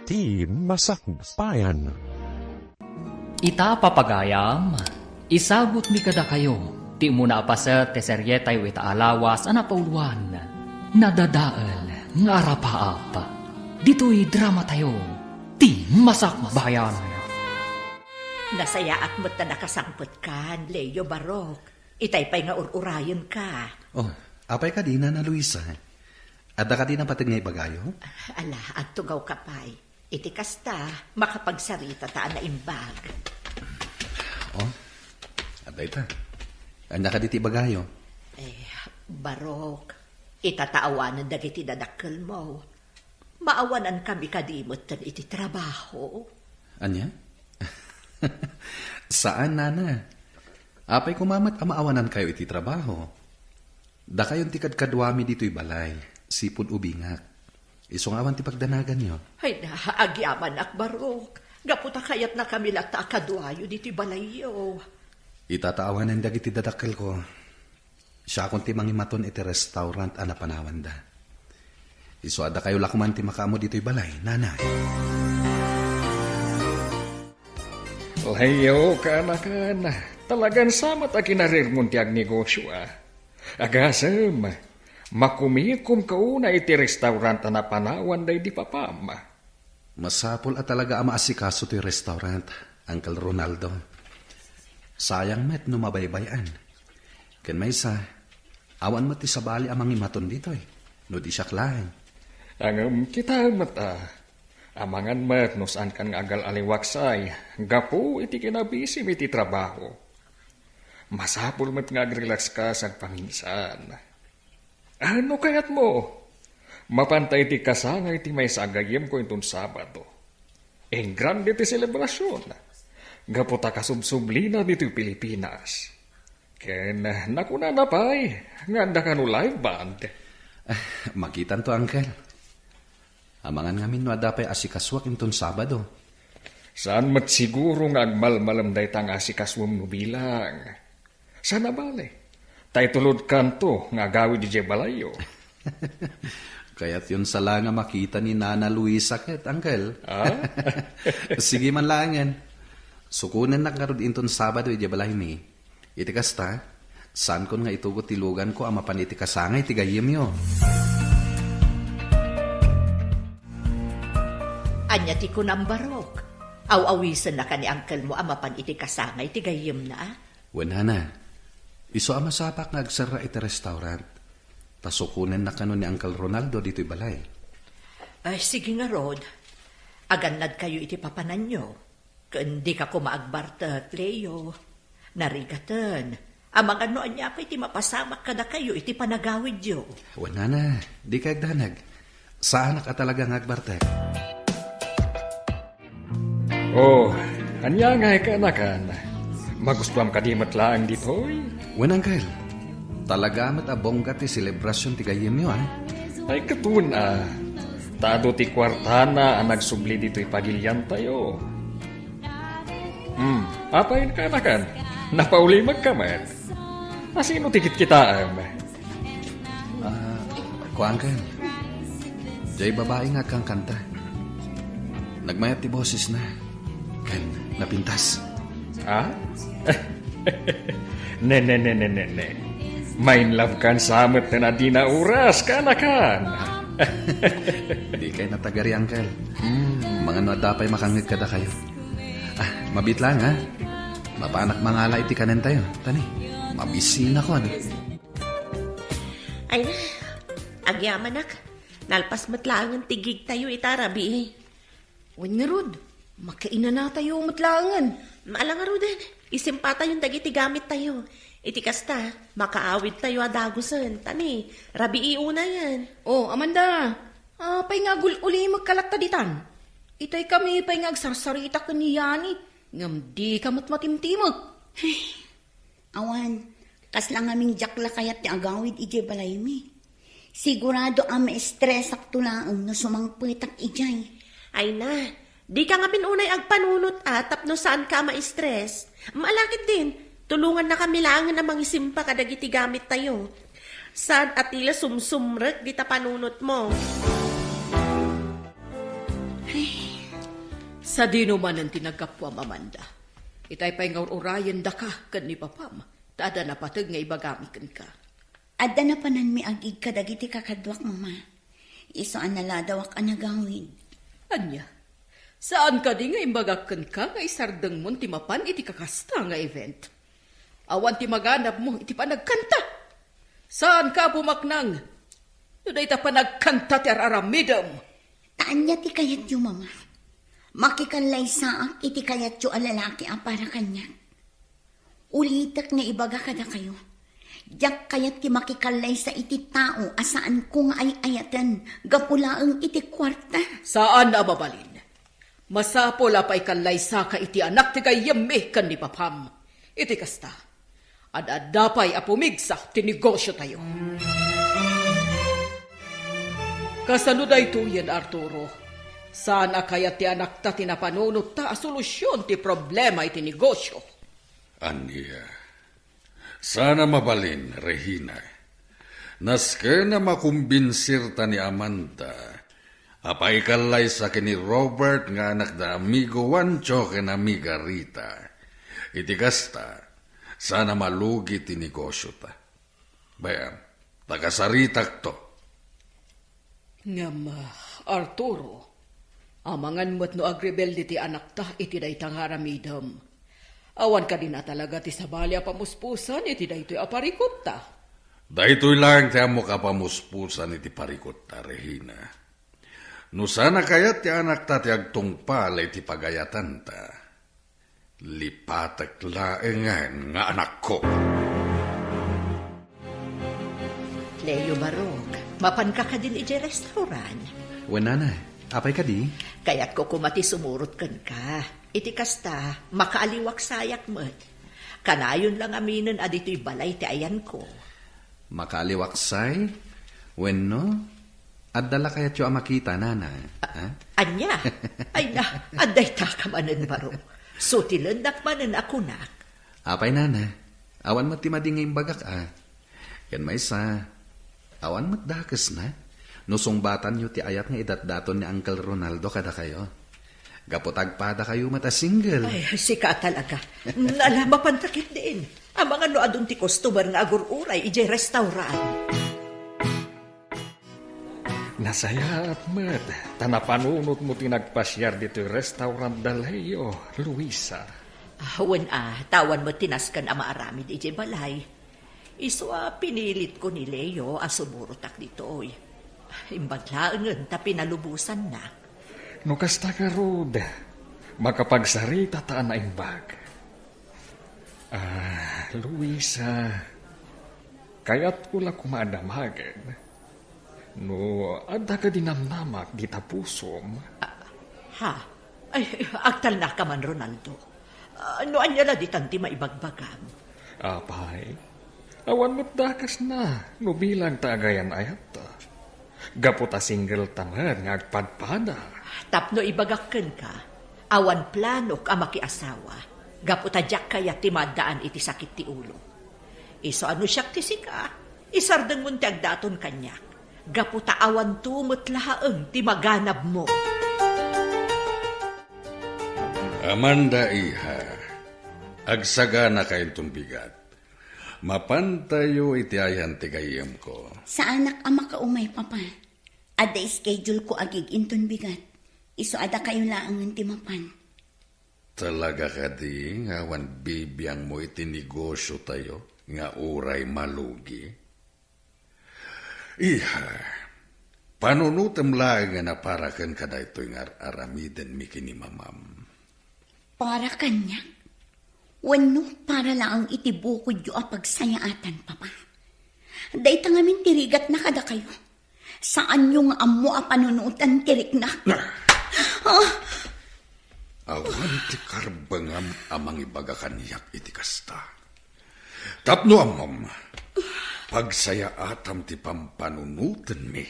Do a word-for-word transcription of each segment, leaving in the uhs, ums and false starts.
Ti Masakbayan. Ita, papagayam, isagutmi kadakayo ti umuna a paset ti serietayo ita a lawas a napauluan, Nadadael nga Arapaap. Ditoy dramatayo, Ti Masakbayan. Nasayaat met ta nakasangpetkan, Leo, Barok. Itay pay nga ur-urayenka. Oh, apay kadi, Nana Luisa? Adda kadi napateg nga ibagayo? Ala, agtugawka pay. Iti kasta, makapagsaritata a naimbag. Oh, adda ita. Ania kadi ti ibagayo? Eh, Barok, ita ta awanen dagiti dadakkelmo. Maawanankami kadi metten iti trabaho? Ania? Saan, Nana. Apay koma met a maawanankayo iti trabaho? Dakayon ti kadkaduami ditoy balay, sipud ubingak. Isu nga awan ti pagdanaganyo. Ay na, agyamanak, Barok. Gapu ta kayatnakami latta a kaduayo ditoy balayyo. Ita ta awanen dagiti dadakkelko. Siakon ti mangimaton iti restaurant a napanawanda. Isu a dakayo la koman ti makaammo ditoy balay, Nana. Leo, kaanakan, talagan sa met a kinarirmon ti agnegosio, a. Agasem, makumikomka unay iti restaurant a napanawanda idi papam. Masapul a talaga a maasikaso toy restaurant, Uncle Ronaldo. Sayang met no mabaybay-an. Ken maysa, awan met ti sabali a mangimaton ditoy, no di siak laeng. Ngem kitaem met, a, amangan met no saankan nga agal-aliwaksay gapu iti kinabisim iti trabaho. Masapul met nga agrelakska sagpaminsan. A, no kayatmo, mapanta iti kasangay ti maysa a gayyemko inton Sabado. Engrande ti selebrasion, gapu ta kasubsublina ditoy Pilipinas. Ken nakunana pay nga adda kano live band. Ah, makitanto, Uncle. Amangan ngamin no adda pay asikasuak inton Sabado. Saan met siguro nga agmalmalem dayta nga asikasuem no bilang. Saan a bale, ta itulodkanto nga agawid idiay balayyo. Kayatyon sa la nga makita ni Nana Luisa ket, Uncle. Ah? Sige man laengen. Sukonennak ngarud inton Sabado idiay balaymi. Iti kasta, saankon nga itugot ti luganko a mapan iti kasangay ti gayyemyo. Ania ti kunam, Barok? Aw-awisennaka ni uncle mo a mapan iti kasangay ti gayyemna? Wen, Nana. Isu a masapak nga agserra iti restaurant. Ta sukonennak kano ni Uncle Ronaldo ditoy balay. Ay, sige ngarud. Agannadkayo iti papananyo. Ken dika koma agbartek, Leo. Narigaten. Amangan no ania pay ti mapasamak kadakayo iti panagawidyo. Wen, Nana, dika agdanag. Saanak a talaga nga agbartek. Oh, ania ngay kaanakan? Magustuam kadi met laeng ditoy? Wen, Uncle. Talaga met a bongga ti selebrasion ti gayyemyo, a. Ay, ket wen, a. Ta adu ti kuartana a nagsubli ditoy pagiliantayo. Hmm, apay kaanakan? Napaulimekka met. A, sino ti kitkitaem? Ah, kuan ken. Diay babai nga agkankanta. Nagmayat ti bosesna. Ken napintas. Ah? Ne, ne, ne, ne, ne, ne. Main love kan sa met ten a dina oras, kaanakan. Dikay natagari, Uncle. Hmm. Amangan no adda pay makangngeg kadakayo. Ah, mabiit laeng, ha? Mapanak mangala iti kanentayo. Tani, mabisinak, ano? Ay na, agyamanak. Nalpas met laengen ti gigtayo ita rabii. Wen ngarud, makainanatayo met laengen. Ala ngaruden, isimpatayon dagiti gamittayo. Iti kasta, makaawidtayo a dagusen. Tani, rabii unayen. Oh, Amanda, apay nga agul-ulimekka latta ditan? Itay kami pay nga agsarsarita ken ni Yani, ngem dika met matimtimek. Awan, kasla ngamin diak la kayat ti agawid idiay balaymi. Sigurado a maestresakto laeng no sumangpetak idiay. Ay na, dika ngamin unay agpanunot a tapno saanka a maestres. Ala ketdin, tulongannakami laengen a mangisimpa kadagiti gamittayo. Saan a ti la sumsumrek dita panunotmo. Ay, Sadino manen ti naggapuam, Amanda? Itay pay nga ur-urayendaka ken ni papam, ta adda napateg nga ibagami kenka. Adda napananmi agig kadagiti kakaduak, Mama. Isu a naladawak a nagawid. Ania? Saan kadi nga imbagak kenka nga isardengmon ti mapan iti kakasta nga event? Awan ti maganabmo iti panagkanta. Saanka a pumaknang no dayta panagkanta ti ar-aramidem. Ta ania ti kayatyo, Mama? Makikallaysaak iti kayatyo a lalaki a para kaniak? Ulitek nga ibaga kadakayo, diak kayat ti makikallaysa iti tao a saanko nga ay-ayaten gapu laeng iti kuarta. Saan a mabalin. Masapul a paikallaysa ka iti anak ti gayyemmi ken ni papam. Iti kasta, ad-adda pay a pumigsa ti negosiotayo. Kasano daytoyen, Arturo? Saan a kayat ti anakta ti napanunotta a solusion ti problema iti negosio? Ania? Saan a mabalin, Regina. Nasken a makumbinsirta ni Amanda a paikallaysa ken ni Robert nga anak da amigo Juancho ken amiga Rita. Iti kasta, saan a malugi ti negosiota. Bay-am, ta kasaritakto. Ngem, ah, Arturo, amangan met no agrebelde ti anakta iti dayta nga aramidem. Awan kadin a talaga ti sabali a pamuspusan iti daytoy a parikutta? Daytoy laeng ti ammok a pamuspusan iti parikutta, Regina. No saan a kayat ti anakta ti agtungpal iti pagayatanta, lipatek laengen nga anakko. Leo Barok, mapanka kadin idiay restaurant? Wen, nana, apay kadi? Kayatko koma ti sumurot kenka. Iti kasta, makaaliwaksayak met. Kanayon la ngaminen a ditoy balay ti ayanko. Makaaliwaksay? Wenno, adda la kayatyo a makita, nana? Ha? Ania? Ay na, adda ita ka manen, Baro. Sutilennak manen a kunak. Apay, nana, awan met ti madi nga imbagak, a. Ken maysa, awan met dakesna no sungbatanyo ti ayat nga idatdaton ni Uncle Ronaldo kadakayo. Gapu ta agpadakayo met a single. Ay, sika talaga. Nala, mapanta ketdin. Amangan no adun ti customer nga agur-uray idiay restaurant. Nasayaat met, ta napanunotmo ti nagpasiar ditoy restaurant da Leo, Luisa. Ah, wen a, ta awan met ti nasken a maaramid idiay balay. Isu a pinilitko ni Leo a sumurotak ditoy. Imbag laengen ta pinalubosannak. No kasta ngarud, makapagsarita ta a naimbag. Ah, Luisa, kayatko la koma a damagen no adda kadi namnamak dita pusom. Ah, ha? Ay, agtalnaka man, Ronaldo. Ah, no ania la ditan ti maibagbagam? Apay, awan met dakesna no bilang ta agayan-ayatta. Gapu ta single ta met nga agpadpada. Tapno ibagak kenka, awan planok a makiasawa, gapu ta diak kayat ti maaddaan iti sakit ti ulo. Isu a no siak ti sika, isardengmon ti agdaton kaniak, gapu ta awanto met laeng ti maganabmo. Amanda, iha, agsaganaka inton bigat. Mapantayo iti ayan ti gayyemko. Saanak a makaumay, Papa. Adda schedule ko agig inton bigat. Isu a dakayo laengen ti mapan. Talaga kadi nga awan bibiangmo iti negosiotayo nga uray malugi? Iha, panunotem laengen a para ken kadaytoy nga ar-aramidenmi ken ni mamam. Para kaniak? Wenno para laeng iti bukodyo a pagsayaatan, Papa? Dayta ngamin ti rigatna kadakayo. Saanyo nga ammo a panunotan ti riknak. Ah! Ah! Awan ti karbengam a mangibaga kaniak iti kasta. Tapno ammom, pagsayaatam ti pampanunotenmi.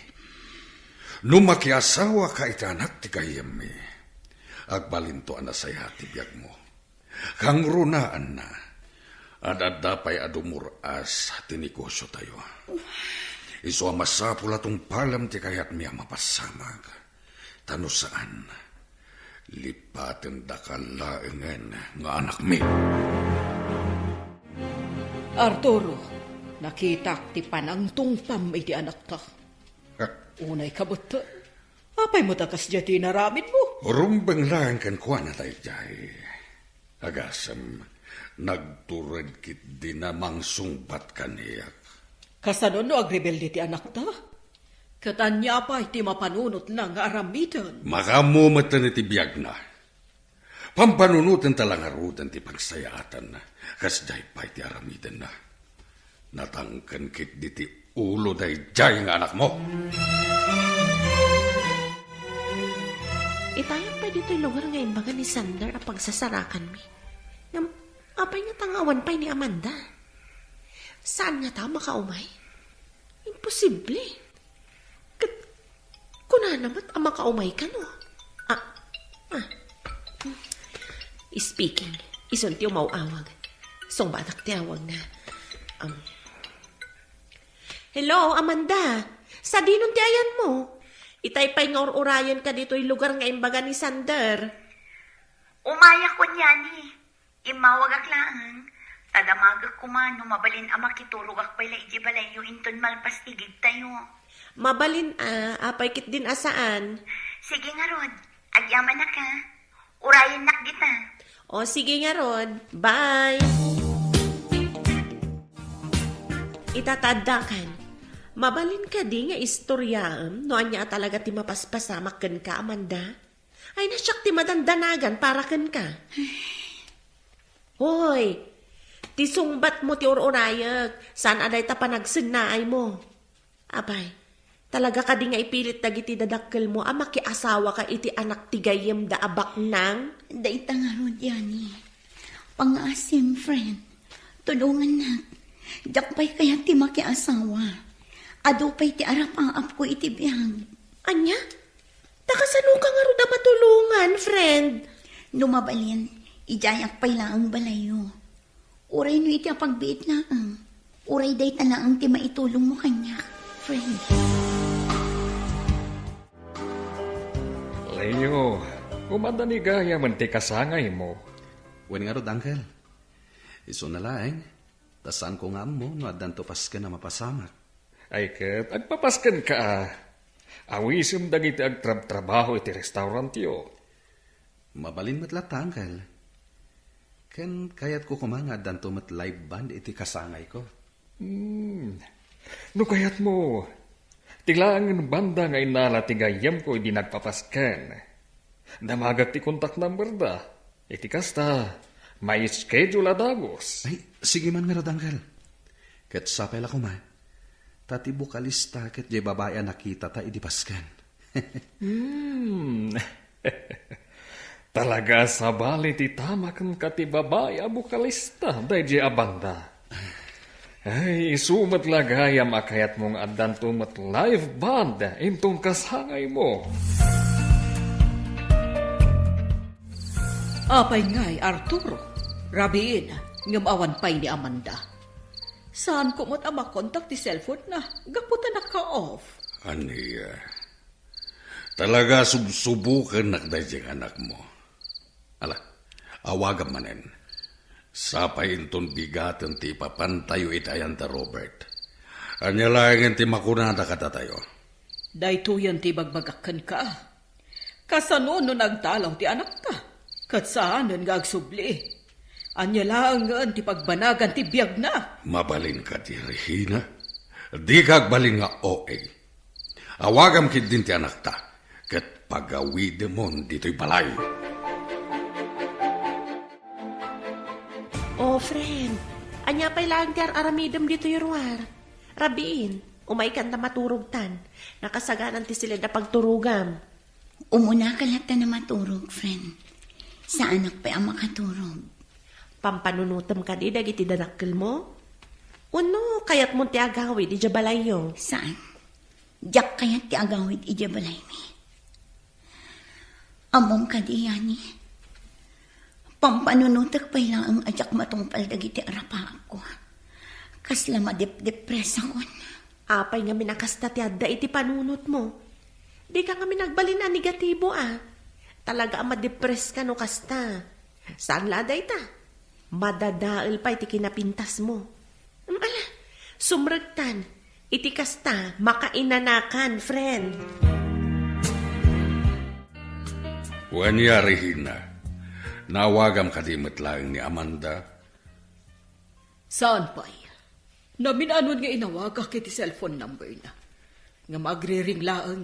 No makiasawaka iti anak ti gayyemmi, agbalinto a nasayaat ti biagmo. Kangrunaanna, ad-adda pay a dumur-as ti negosiotayo. Isu a masapul a tungpalem ti kayatmi a mapassamag. Ta no saan, Lipatendakan laengen nga anakmi. Arturo, nakitak ti panangtungpam iti anakta. Unay kabutten. Apay met a kasdiay ti inaramidmo? Rumbeng laeng kenkuana daydiay. Agasem, nagtured ketdin a mangsungbat kaniak. Kasano no agrebelde ti anakta? Ket ania pay ti mapanunotna nga aramiden? Makaammo metten iti biagna. Pampanunoten ta la ngaruden ti pagsayaatanna, kasdiay pay ti aramidenna. Natangken ketdi ti ulo daydiay nga anakmo. Itayak pay ditoy lugar nga imbaga ni Sander a pagsasarakanmi. Ngem, apay ngata nga awan pay ni Amanda? Saan ngata a makaumay? Imposible. Ket kunana met a makaumay kano. Ah, ah. Speaking, isun ti umaw-awag. Sungbatak ti awagna. Um, Hello, Amanda. Sadinon ti ayanmo? Itay pay nga ur-urayenka ditoy lugar nga imbaga ni Sander. Umayak, kunyani. Immawagak laeng, ta damagek koma no mabalin a makiturogak pay la idiay balayyo inton malpas ti gigtayo. Mabalin a, apay ketdin a saan? Sige ngarud, agyamanak a. Urayennak dita. O, sige ngarud. Bye! Ita ta addakan. Mabalin kadi nga istoriaem no ania a talaga ti mapaspasamak kenka, Amanda? Ay, na siak ti madandanagan para kenka. Hoy, ti sungbatmo ti ur-urayek, saan a dayta panagsennaaymo. Apay, talaga kadi nga ipilit dagiti dadakkelmo a makiasawaka iti anak ti gayyemda a baknang? Dayta ngarud, Yani. Pangngaasim, friend. Tulongannak. Diak pay kayat ti makiasawa. Adu pay ti arapaapko iti biag. Ania? Ta kasanoka ngarud a matulongan, friend? No mabalin, idiayak pay laeng balayyo. Uray no iti apagbiit laeng. Uray dayta laeng ti maitulongmo kaniak, friend. Leo, kumadda ni gayamen ti kasangaymo. Wen ngarud, Uncle. Isuna laeng, ta saanko nga ammo no addanto pasken a mapasamak. Ay ket, agpapaskenka a. Awisem dagiti agtrabtrabaho iti restaurantyo. Mabalin met latta, Uncle. Ken kayatko koma nga addanto met live band iti kasangayko. Hmm. No kayatmo, ti laengen banda nga innala ti gayyemko idi nagpapasken. Damagek ti contact number da. Iti kasta, mai-schedule a dagus. Ay, sige man ngarud, Uncle. Ket sapay la koma, ta ti bokalista ket diay babai a nakitata idi pasken. Hmm. Talaga a sabali ti tama kenka ti babai a bokalista daydiay a banda. Ay, isu met la gayam a kayatmo nga addanto met live band inton kasangaymo. Apay ngay, Arturo? Rabiin, ngem awan pay ni Amanda. Saanko met a makontak ti cellphone-na, gapu ta naka-off. Ania? Talaga subsubokennak daydiay nga anakmo. Ala, awagam manen. Sapay inton bigaten ti ipapantayo iti ayan da Robert. Ania laengen ti makunada kadatayo? Daytoyen ti ibagbagak kenka. Kasano no nagdalaw ti anakta? Ket saanen nga agsubli. Ania laengen ti pagbanagan ti biagna? Mabalin kadi, Regina? Dika agbalin nga O A. Awagam ketdin ti anakta, ket pagawidemon ditoy balay. Oh, friend, ania pay laeng ti ar-aramidem ditoy ruar? Rabiin, umaykan ta maturogtan. Nakasaganan ti siled a pagturogam. Umunaka latta a maturog, friend. Saanak pay a makaturog. Pampanunotem kadi dagiti dadakkelmo? Wenno kayatmon ti agawid idiay balayyo? Saan. Diak kayat ti agawid idiay balaymi. Ammom kadi, Yani? Pampanunotek pay laeng a diak matungpal dagiti arapaapko. Kasla madepdepresakon. Apay ngamin a kasta ti adda iti panunotmo? Dika ngamin agbalin a negatibo a. Talaga a madepress ka no kasta. Saan la dayta? Madadael pay ti kinapintasmo. Ala, sumrektan. Iti kasta, makainanakan, friend. Wen, Regina, naawagam kadi met laeng ni Amanda? Saan pay. Namin-anon nga inawagak iti cellphone number na. Ngem agriring laeng,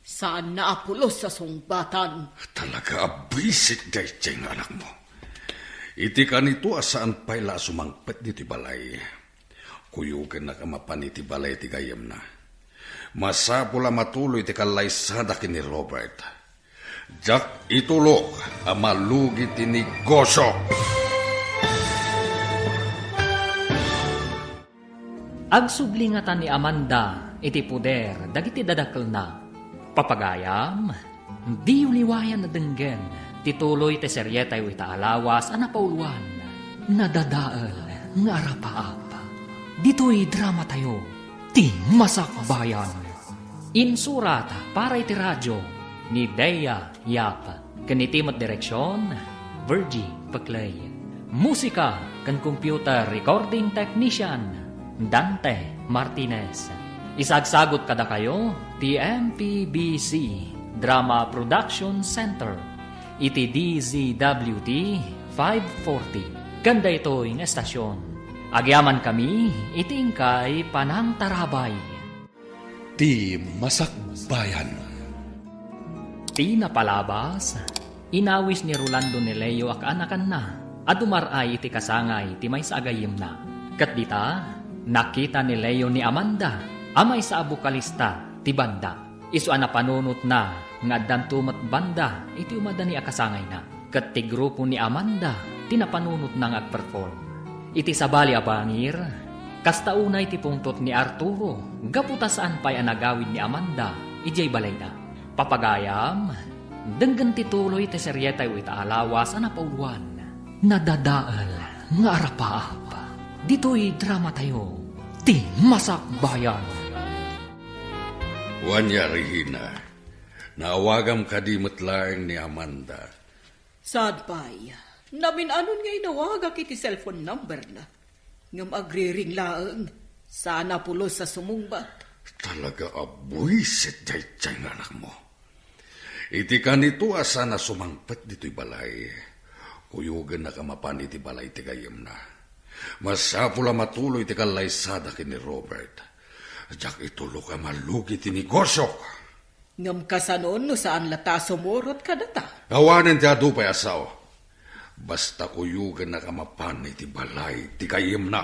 saanna a pulos a sungbatan. Talaga a buisit daydiay nga anakmo. Iti kanito a saan pay la a sumangpet ditoy balay, kuyogennak a mapan iti balay ti gayyemna. Masapul a matuloy ti kallaysadak ken ni Robert. Diak itulok a malugi ti negosio. Agsubli ngata ni Amanda iti poder dagiti dadakelna. Papagayam, diyo liwayan a denggen ti tuloy ti serietayo ita a lawas a napauluan, Nadadael nga Arapaap. Ditoy dramatayo, ti Masakbayan. Insurat para iti radio ni Dea Yap, ken iti met direksion, Virgie Peclay. Musika ken computer recording technician, Dante Martinez. Isagsagut kadakayo ti M P B C Drama Production Center iti D Z W T five forty. Ken daytoy nga estasion, agyamankami iti inkay panangtarabay. Ti Masakbayan. Ti napalabas, inawis ni Rolando ni Leo a kaanakanna a dumar-ay iti kasangay ti maysa a gayyemna. Ket dita, nakita ni Leo ni Amanda a maysa a bokalista ti banda. Isu a napanunotna nga addanto met banda iti umadani a kasangayna. Ket ti grupo ni Amanda ti napanunotna nga agperform. Iti sabali a bangir, kasta unay ti pungtot ni Arturo gapu ta saan pay a nagawid ni Amanda idiay balayna. Papagayam, denggen ti tuloy ti serietayo ita a lawas a napauluan, Nadadael nga Arapaap. Ditoy dramatayo, ti Masakbayan. Wen, Regina, naawagam kadi met laeng ni Amanda? Saan pay. Namin-anon nga inawagak iti cellphone number na. Ngem agriring laeng, saanna a pulos a sumungbat. Talaga a buisit daydiay nga anakmo. Iti kanito a saan a sumangpet ditoy balay, kuyogennak a mapan iti balay ti gayyemna. Masapul a matuloy ti kallaysadak ken ni Robert. Diak itulok a malugi ti negosiok. Ngem kasano no saan latta a sumurot kadata? Awanen ti adu pay a sao. Basta kuyogennak a mapan iti balay ti gayyemna.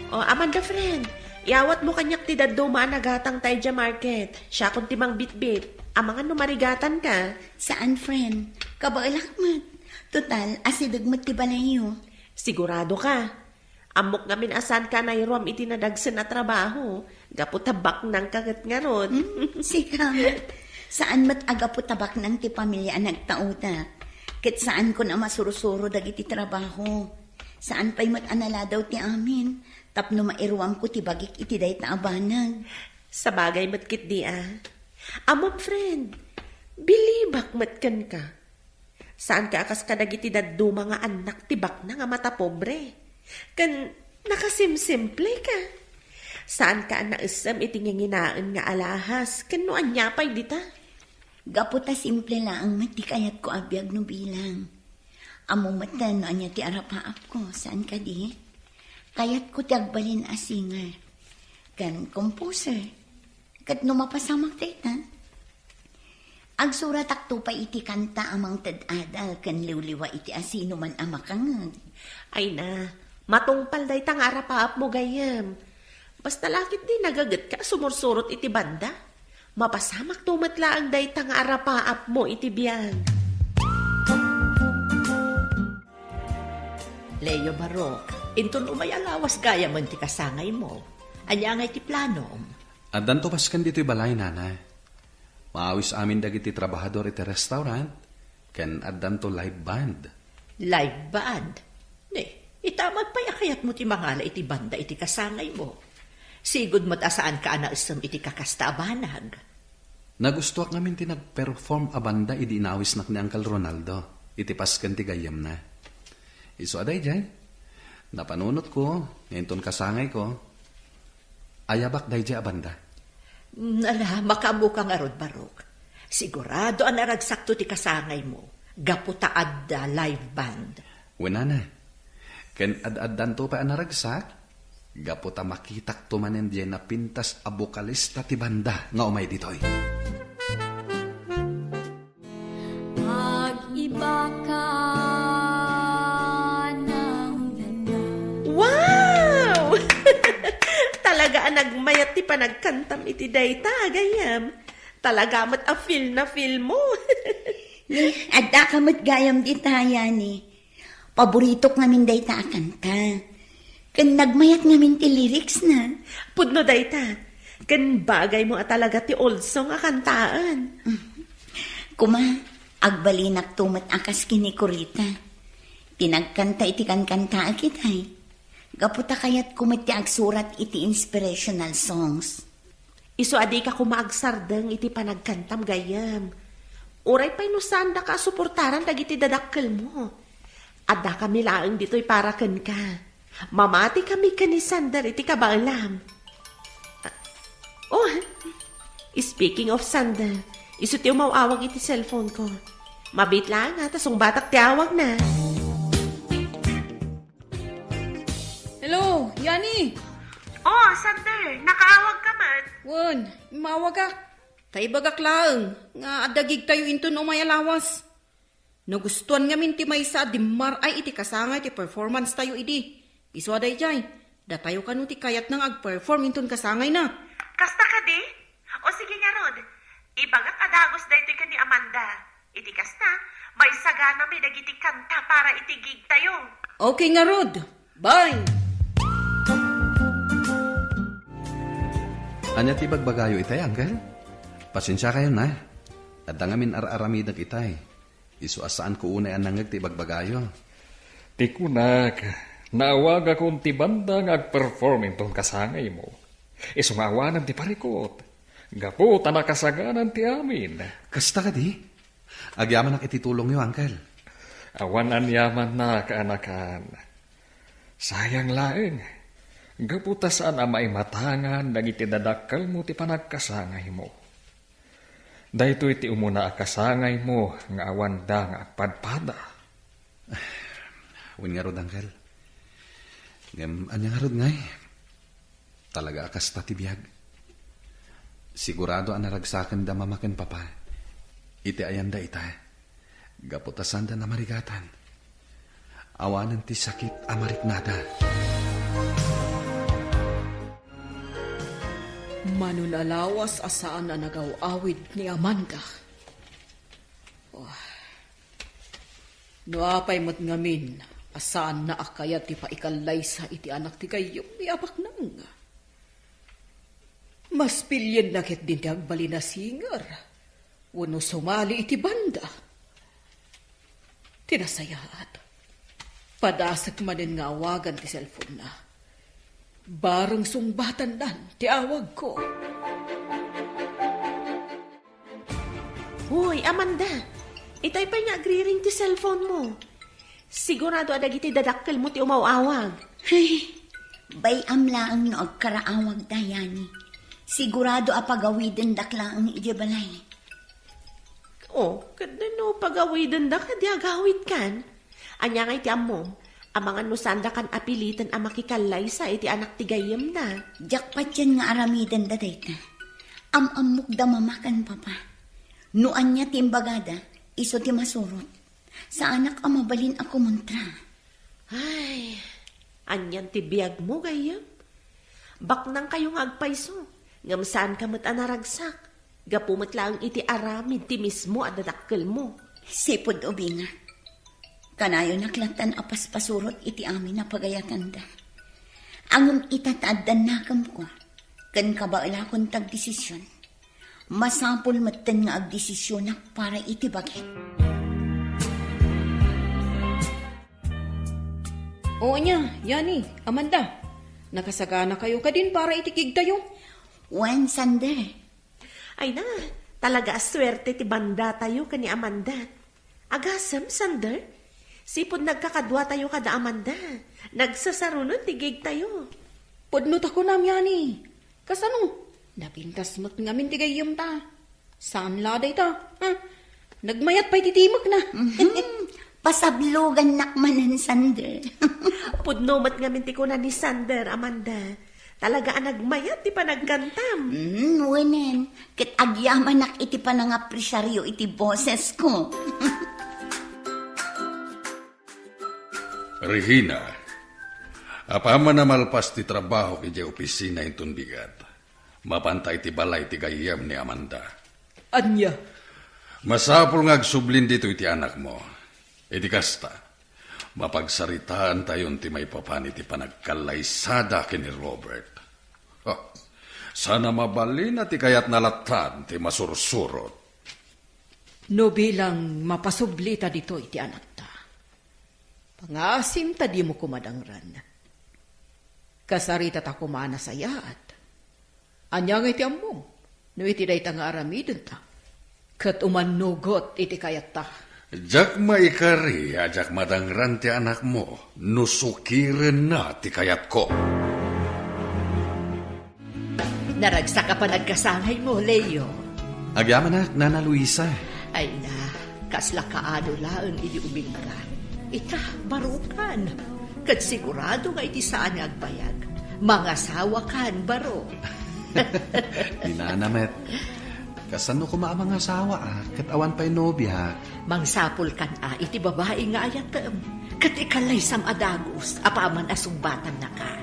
O, Amanda, friend, iyawatmo kaniak ti dadduma a nagatangta idiay market. Siakon ti mangbitbit. Amangan no marigatanka. Saan, friend. Kabaelak met. Total, asideg met ti balayyo. Sigurado ka? Ammok ngamin a saanka a nairuam iti nadagsen a trabaho, gapu ta baknangka ket ngarud. Hmm, sika met. Saan met a gapu ta baknang ti pamilia a nagtaodak. Ket saankon a masursuro dagiti trabaho. Saan pay met a naladaw ti amin, tapno mairuamko ti bagik iti dayta a banag. Sabagay met ketdi a. Ammom, friend, bilibak met kenka. Saanka a kas kadagiti dadduma nga annak ti baknang a matapobre. Ken nakasimsimple ka. Saanka a naessem iti nginginaen nga alahas ken no ania pay dita. Gapu ta simple laeng met ti kayatko a biag no bilang. Ammom met no ania ti arapaapko, saan kadi? Kayatko ti agbalin a singer ken composer. Ket no mapasamak dayta, agsuratakto pay iti kanta a mangted adal ken liwliwa iti asinoman a makangngeg. Ay na, matungpal dayta nga arapaapmo gayyem. Basta la ketdi nagagetka a sumursurot iti banda. Mapasamakto met laeng dayta nga arapaapmo iti biag. Leo Barok, inton umay a lawas gayamen ti kasangaymo, ania ngay ti planom? Addanto pasken ditoy balay, nanay. Maawis amin dagiti trabahador iti restaurant, ken addanto live band. Live band? Ne, ita met pay a kayatmo ti mangala iti banda iti kasangaymo. Sigud met a saanka a naessem iti kakasta a banag. Nagustuak ngamin ti nagperform a banda idi inawisnak ni Uncle Ronaldo iti pasken ti gayyemna. Isu a daydiay, napanunotko nga inton kasangayko, ayabak daydiay a banda. Mm, ala, makaammoka ngarud, Barok. Sigurado a naragsakto ti kasangaymo, gapu ta adda live band. Wen a, ken ad-addanto pay a naragsak, gapu ta makitakto manen diay napintas a bokalista ti banda nga umay ditoy. Pag-iba ka ng lanang. Wow! Talaga a nagmayat ti panagkantam iti dayta, gayyem. Talaga met a feel na feel mo. Ni, adda ka met gayam dita, Yani. Paboritok ngamin dayta a kanta. Ken nagmayat ngamin ti lyrics na. Pudno dayta. Ken bagay mo a talaga ti old song a kantaen. Kuma, agbalinakto met a kas ken ni Corita. Ti nagkanta iti kankantaek itay. Gapu ta kayatko met ti agsurat iti inspirational songs. Isu a dika koma agsardeng iti panagkantam, gayyem. Uray pay no saandaka a suportaran dagiti dadakkelmo. Addakami laeng ditoy para kenka. Mamatikami ken ni Sander iti kabaelam. Ah, oh, speaking of Sander, isu ti umaw-awag iti cellphone ko. Mabiit laeng, ha, ta sungbatak ti awagna. Hello, Yani! Oh, Sander, nakaawag ka met? Wen, immawagak. Ta ibagak laeng nga adda gigtayo inton umay a lawas. Nagustuan ngamin ti maysa a dimmar-ay iti kasangay ti performance tayo idi. Isu a daydiay, datayo kano ti kayatna nga agperform inton kasangayna. Kasta kadi? O sige ngarud, ibagak a dagus daytoy ken ni Amanda. Iti kasta, maisaganami dagiti kanta para iti gig tayo. Okay ngarud. Bye! Ania ti ibagbagayo itay, Uncle? Pasensiakayon, a. Adda ngamin ar-aramidek itay. Isu a saanko unay a nangngeg ti ibagbagayo. Ti kunak, naawagakon ti banda nga agperform inton kasangaymo. Isu nga awanen ti parikut. Gapu ta nakasaganan ti amin. Kasta kadi? Agyamanak iti tulongyo, Uncle. Awan aniamanna, kaanakan. Sayang laeng. Gapu ta saan a maimatangan dagiti dadakkelmo ti panagkasangaymo. Daytoy ti umuna a kasangaymo nga awanda nga agpadpada. Wen ngarud, Uncle. Ngem ania ngarud ngay? Talaga a kasta ti biag. Sigurado a naragsakenda Mama ken Papa iti ayanda ita, gapu ta sanda namarigatan. Awanen ti sakit a mariknada. Mano a lawas a saan a nagaw-awid ni Amanda. Oh. No apay met ngamin a saanna a kayat ti paikallaysa iti anak ti gayyemmi a baknang. Mas pilienna ketdin ti agbalin a singer wenno sumali iti banda. Ti nasayaat, padasek manen nga awagan ti cellphone-na. Bareng sungbatannan ti awagko. Hoy, Amanda! Itay pay nga agriring ti cellphone-mo. Sigurado a dagiti dadakkelmo ti umaw-awag. Ay, bay-am laeng no agkaraawagda, Yani. Sigurado a pagawidendak laeng idiay balay. Oh, ket no pagawidendak, di agawidkan. Ania ngay ti ammom? Amangan no saandakan a piliten a makikallaysa iti anak ti gayyemna. Diak patien nga aramidenda dayta. Am-ammok da Mama ken Papa. No ania ti imbagada, isu ti masurot. Saanak a mabalin a kumontra. Ay, anian ti biagmo, gayyem? Baknangkayo nga agpayso, ngem saanka met a naragsak. Gapu met laeng iti aramid ti mismo a dadakkelmo. Sipud ubingak. Kanayonak lattan a paspasurot iti amin a pagayatanda. Ngem ita ta addan nakemko, ken kabaelakon ti agdesision. Masapul metten nga agdesisionak para iti bagik. O ania, Yani, Amanda, nakasaganakayo kadin para iti gigtayo? Wen, Sander. Ay na, Talaga a suerte ti bandatayo ken ni Amanda. Agasem, Sander? Sipud nagkakaduatayo kada Amanda, nagsasarunon ti gigtayo. Pudno ta kunam, Yani. Kasano? Napintas met ngamin ti gayyemta. Saan la dayta? Ha? Nagmayat pay ti timekna. Mhm. Pasablogannak manen, Sander. Pudno met ngamin ti kuna ni Sander, Amanda. Talaga a nagmayat ti panagkantam. Mm, wenen. Ket agyamanak iti panangapresiaryo iti bosesko. Regina, apaman a malpas ti trabahok idiay opisina inton bigat, mapanta iti balay ti gayyem ni Amanda. Ania? Masapul nga agsublin ditoy ti anakmo. Iti kasta, mapagsaritaantayon ti maipapan iti panagkallaysada ken ni Robert. Ha, saan a mabalin a ti kayatna latta ti masursurot. No bilang mapasublita ditoy ti anakta, pangaasim ta dimo koma dangran. Kasaritata koma a nasayaat. Ania ngay ti ammom no iti dayta nga aramidenta ket umannugot iti kayatta? Diak maikari a diak madangran ti anakmo no sukirenna ti kayatko. Naragsak a panagkasangaymo, Leo. Agyamanak, Nana Luisa. Ay na, kasla kaano laeng idi ubingka. Ita, barukan. Ket sigurado nga iti saan nga agbayag, mangasawakan, barok. Ni Nana met. Kasano koma a mangasawa, a, ket awan pay nobiak? Mangsapulkan a iti babai nga ayatem, ket ikallaysam a dagus apaman a sungbatannaka.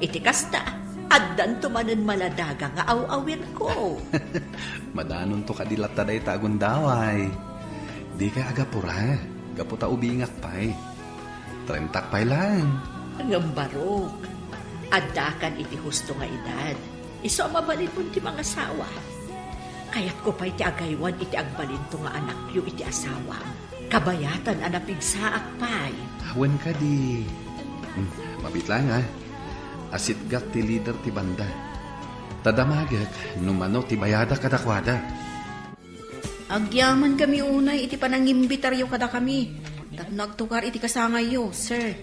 Iti kasta, addanto manen maladaga nga aw-awirko. Madanonto kadi latta dayta a gundaway. Dikay agapura, gapu ta ubingak pay. Trentak pay laeng. Ngem barok, addakan iti husto nga edad. Isu a mabalinmon ti mangasawa. Kayatko pay ti agaywan iti agbalinto nga anakyo iti asawam. Kabayatan a napigsaak pay. Wen kadi. Hmm, mabiit laeng, a. Asitgak ti lider ti banda. Ta damagek no mano ti bayadak kadakuada. Agyamankami unay iti panangimbitaryo kadakami tapno agtukar iti kasangayyo, sir.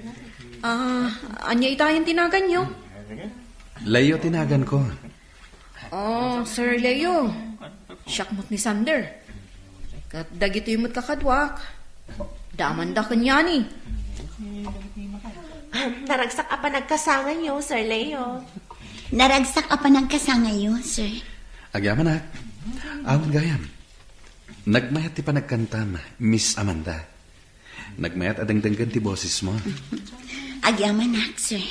Ah, ania itayen ti naganyo? Leo ti naganko. Oh, Sir Leo. Siak met ni Sander. Ket dagitoy met kakaduak. Damanda ken Yani. Naragsak a panagkasangayyo, Sir Leo. Naragsak a panagkasangayyo, sir. Agyamanak. Awan gayam. Nagmayat ti panagkantam, Miss Amanda. Nagmayat a dengdenggen ti bosesmo. Agyamanak, sir.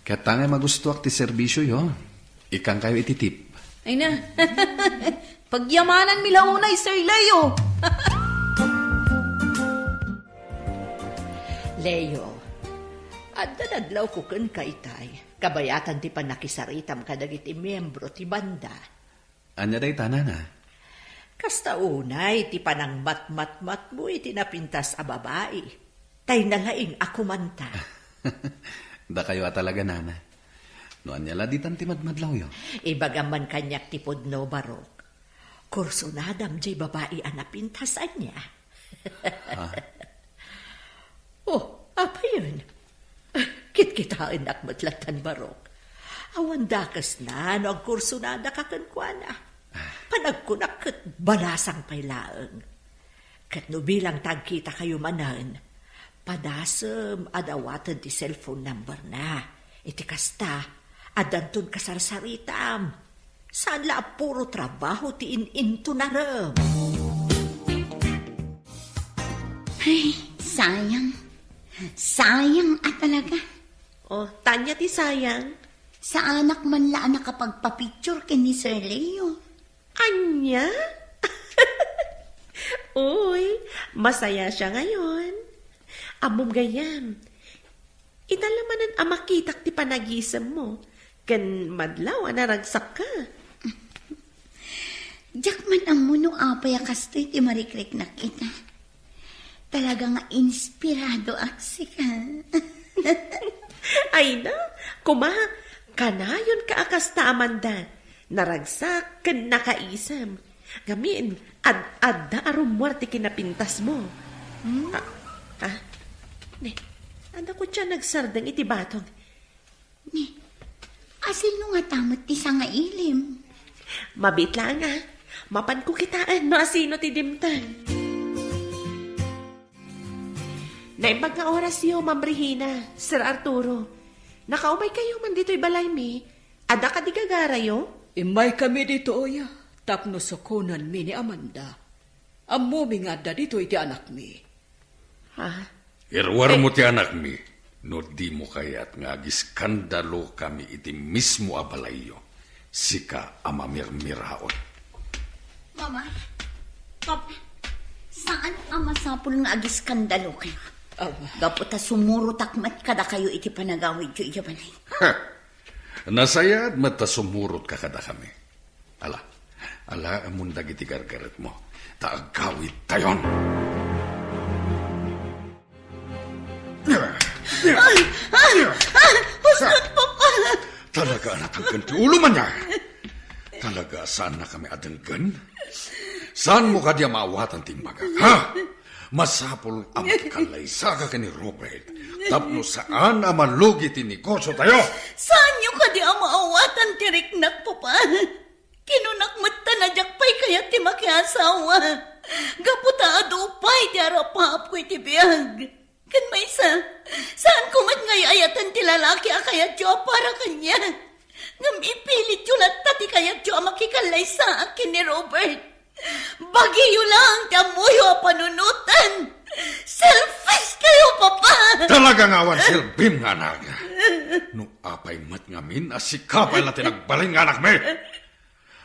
Ket ta ngay magustuak ti serbisioyo, ikkankayo iti tip. Ay na. Pagyamananmi la unay, Sir Leo. Leo, adda nadlawko kenka itay. Kabayatan ti pannakisaritam kadagiti miembro ti banda. Ania dayta, nana? Kasta unay ti panangmatmatmatmo iti napintas a babai. Tay nalaing a kumanta. Dakayo a talaga, nana. No ania la ditan ti madmadlawyo? Ibagam man kaniak ti pudno, barok. Kursonadam jay babai a napintas, ania? Ah. Oh, apayen? Kitkitaennak met lattan, barok. Awan dakesna no agkursonadaka kenkuana. Panagkunak ket balasang pay laeng. Ket no bilang ta agkitakayo manen, padasem a dawaten ti cellphone number na. Iti kasta, addanton kasarsaritam. Saan la a puro trabaho ti in-intonarem. Ay, sayang. Sayang a talaga. Oh, tanya ti sayang. Saanak man la a nakapagpapicture ken ni Sir Leo. Anya? Uy, masaya siya ngayon. Ammom gayam, ita la manen a makitak ti panagisemmo, ken madlaw a naragsakka. Diak man ammo no apay a kastoy ti marikriknak ita. Talaga nga inspirado ak sika. Ay na, kuma, kanayon ka a kasta, Amanda. Naragsak ken nakaisem. Ngamin, ad-, adda a rummuar ti kinapintasmo. Hmm? Ah, ah? Ne, adda kua ti nagsardeng iti batong. Ni, asino ngata met ti sangailim? Mabiit laeng, a. Mapanko kitaen no asino ti dimteng. Naimbag nga orasyo, Ma'am Regina, Sir Arturo. Nakaumaykayo man ditoy balaymi. Adda kadi gagarayo? Immaykami ditoy tapno sukonenmi ni Amanda. Ammomi nga adda ditoy ti anakmi. Ha? Iruarmo ti anakmi no dimo kayat nga agiskandalokami iti mismo a balayyo. Sika a mamirmiraon. Mama, Papa, saan a masapul nga agiskandalokayo. Awa. Gapu ta sumurotak met kadakayo iti panagawidyo idiay balay. Ha! Nasayaat met ta sumurotka kadakami. Ala, alaemon dagiti gargaretmo, ta agawidtayon. Ay, ay, ay, huston, Papa! Talaga a natangken ti ulo, ania? Talaga a saannakami a denggen? Saanmo kadi a maawatan ti imbagak, ha? Masapul a makikallaysaka ken ni Robert tapno saan a malugi ti negosiotayo. Saanyo kadi a maawatan ti riknak, Papa? Kinunak met ta a diak pay kayat ti makiasawa. Gapu ta adu pay ti arapaapko iti biag. Ken maysa, saanko met nga ay-ayatan ti lalaki a kayatyo a para kaniak. Ngem ipilityo latta ti kayatyo a makikallaysaak ken ni Robert. Bagiyo laeng ti ammoyo a panunoten. Selfish kayo, Papa! Talaga nga awan serbim nga anak. No apay met ngamin a sika pay la ti nagbalin nga anakmi.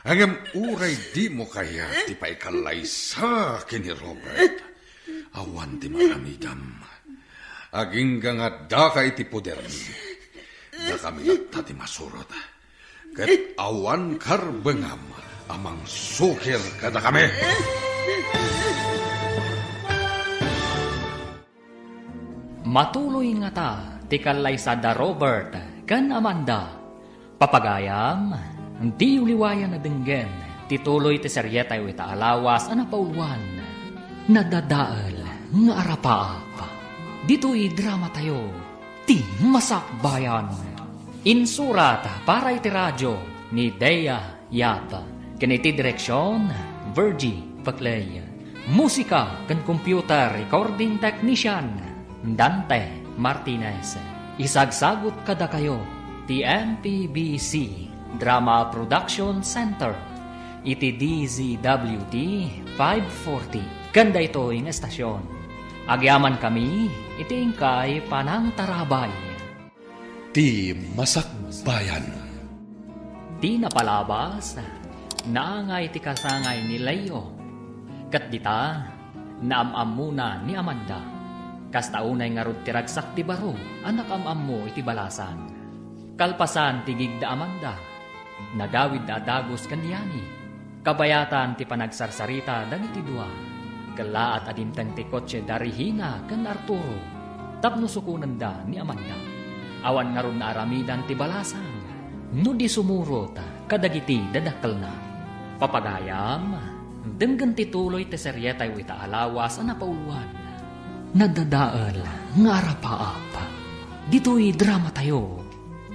Ngem uray dimo kayat ti paikallaysa ken ni Robert, awan ti maaramidam. Agingga nga addaka iti podermi, dakami latta ti masurot. Ket awan karbengam a mangsukir kadakami. Matuloy ngata ti kallaysa da Robert ken Amanda. Papagayam, diyo liwayan a denggen ti tuloy ti serietayo ita a lawas a napauluan, Nadadael nga Arapaap. Ditoy dramatayo, Ti Masakbayan. Insurat para iti radio ni Dea Yap, ken iti direksion, Virgie Paclay. Musika ken computer recording technician, Dante Martinez. Isagsagut kadakayo ti M P B C Drama Production Center iti D Z W T five forty. Ken daytoy nga estasion, agyamankami iti inkay panangtarabay. Ti Masakbayan. Ti napalabas, naangay ti kasangay ni Leo. Ket dita, naam-ammona ni Amanda. Kasta unay ngarud ti ragsak ti baro a nakaam-ammo iti balasang. Kalpasan ti gig da Amanda, nagawidda a dagus ken ni Yani. Kabayatan ti panagsarsarita dagiti dua. Kellaat a dimteng ti kotse da Regina ken Arturo tapno sukonenda ni Amanda. Awan ngarud naaramidan ti balasang no di sumurot kadagiti dadakkelna. Papagayam, denggen ti tuloy ti serietayo ita a lawas a napauluan, Nadadael nga Arapaap. Ditoy dramatayo,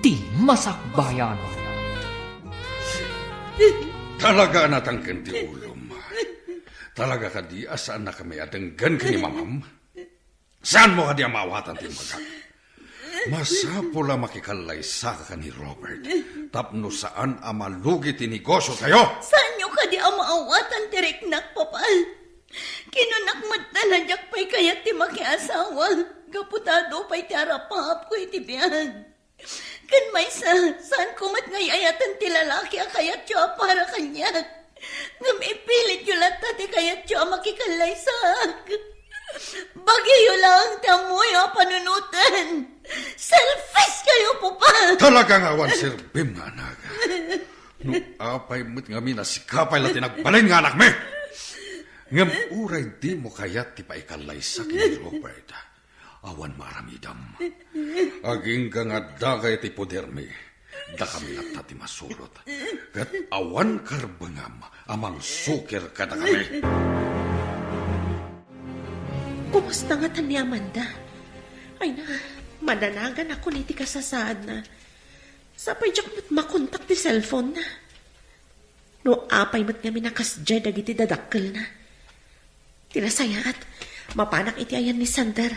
Ti Masakbayan. Talaga a natangken ti ulom. Talaga kadi a saannakami a denggen ken ni Mamam? Saanmo kadi a maawatan ti imbagak? Masapul a makikallaysa ken ni Robert tapno saan a malugi ti negosiotayo. Saanyo kadi a maawatan ti riknak, Papa? Kinunak met a diak pay kayat ti makiasawa gapu ta adu pay ti arapaapko iti biag. Ken maysa, saanko met nga ay-ayatan ti lalaki a kayatyo a para kaniak. Ngem ipilityo latta ti kayatyo a makikallaysaak. Bagiyo laeng ti ammoyo a panunoten. Selfish kayo, Papa! Talaga nga awan serbim nga anak. No apay met ngamin a sika pay la ti nagbalin nga anakmi. Ngem uray dimo kayat ti paikallaysa ken ni Robert, awan maaramidam. Agingga nga addaka iti podermi, Dakami latta ti masurot, ket awan karbengam a mangsukir kadakami. Kumusta ngata ni Amanda? Ay na, mananagan ako iti kasasaadna. Sapay diak met makontak ti cellphone na. No apay met ngamin a kasdiay dagiti dadakkelna. Ti nasayaat, mapanak iti ayan ni Sander.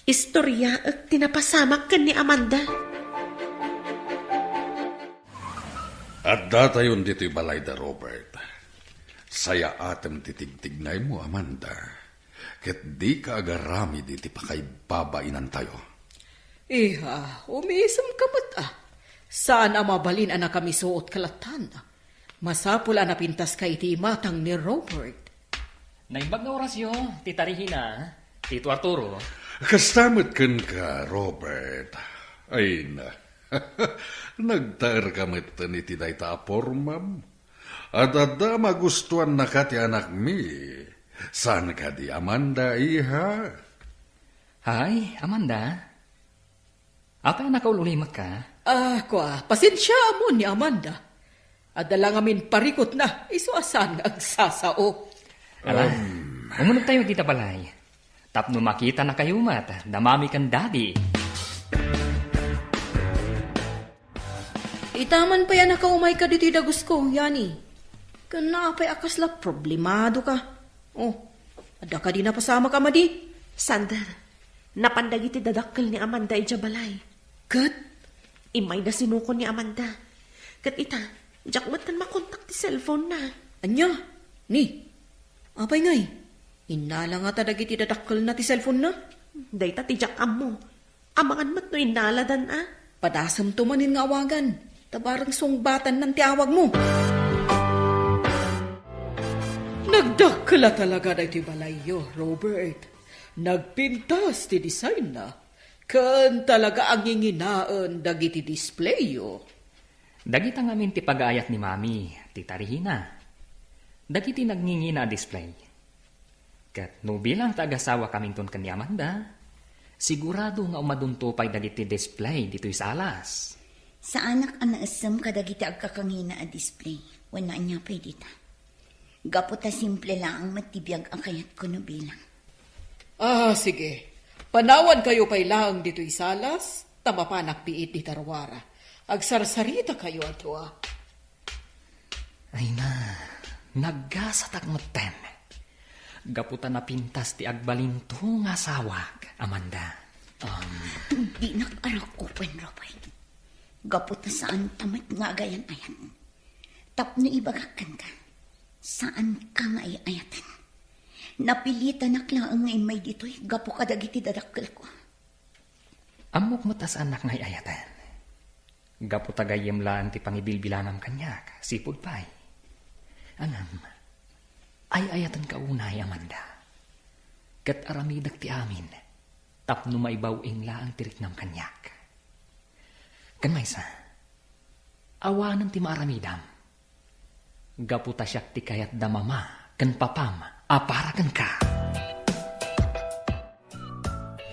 Istoriaek ti napasamak ken ni Amanda. Addatayon ditoy balay da Robert. Sayaatem ti tigtignaymo, Amanda. Ket dika agaramid iti pakaibabainantayo. Iha, umisemka met a. Saan a mabalin a nakamisuot ka lattan. Masapul a napintaska iti imatang ni Robert. Naimbag nga orasyo, Tita Regina, Tito Arturo. Kasta met kenka, Robert. Ay na. Nagtaerka metten iti dayta a pormam. Adda magustuannaka ti anakmi. Saan kadi, Amanda, iha? Hay, Amanda. Apay a nakaul-ulimekka? Ah, kua, pasensiaam ni Amanda. Adda la ngamin parikutna, isu a saan nga agsasao. Ala, umunegtayo dita balay. Tapno makitanakayo met da Mami ken Daddy. Ita man pay a nakaumayka ditoy dagusko, Yani. Ken apay a kasla problemadoka? Oh, adda kadi napasamak a madi? Sander, napan dagiti dadakkel ni Amanda idiay balay. Ket? Immayda sinukon ni Amanda. Ket ita, diak metten makontak ti cellphone na. Ania? Ni? Apay ngay? Innala ngata dagiti dadakkelna ti cellphone na? Dayta ti diak ammo. Amangan met no innaladan a. Padasemto manen nga awagan. Ta bareng sungbatannan ti awagmo. Nagdakkel a talaga daytoy balayyo, Robert. Nagpintas ti designna. Ken talaga a nginginaen dagiti displayyo. Dagita ngamin ti pagaayat ni Mami, Tita Regina. Dagiti nagngingina a display. Ket no bilang ta agasawakaminton ken ni Amanda, sigurado nga umadunto pay dagiti display ditoy salas. Saanak a naessem kadagiti agkakangina a display. Wenno ania pay dita? Gapu ta simple laeng met ti biag a kayatko no bilang. Ah, sige. Panawankayo pay laeng ditoy salas, ta mapanak biit dita ruara. Agsarsaritakayo a dua. Ay na, naggasatak metten. Gapu ta napintas ti agbalinto nga asawak, Amanda. Um, Dinak arakupen, Robert. Gapu ta saan ta met nga agayan-ayat. Tapno ibagak kenka, saanka nga ay-ayaten. Napilitanak laeng nga immay ditoy gapu kadagiti dadakkelko. Ammok met a saannak nga ay-ayaten. Gapu ta gayyem laeng ti pangibilbilangam kaniak, sipud pay. Ngem, ay-ayatenka unay, Amanda. Ket aramidek ti amin, tapno maibaw-ing laeng ti riknam kaniak. Ken maysa, awanen ti maaramidam. Gapu ta siak ti kayat da mama ken papam a para kenka.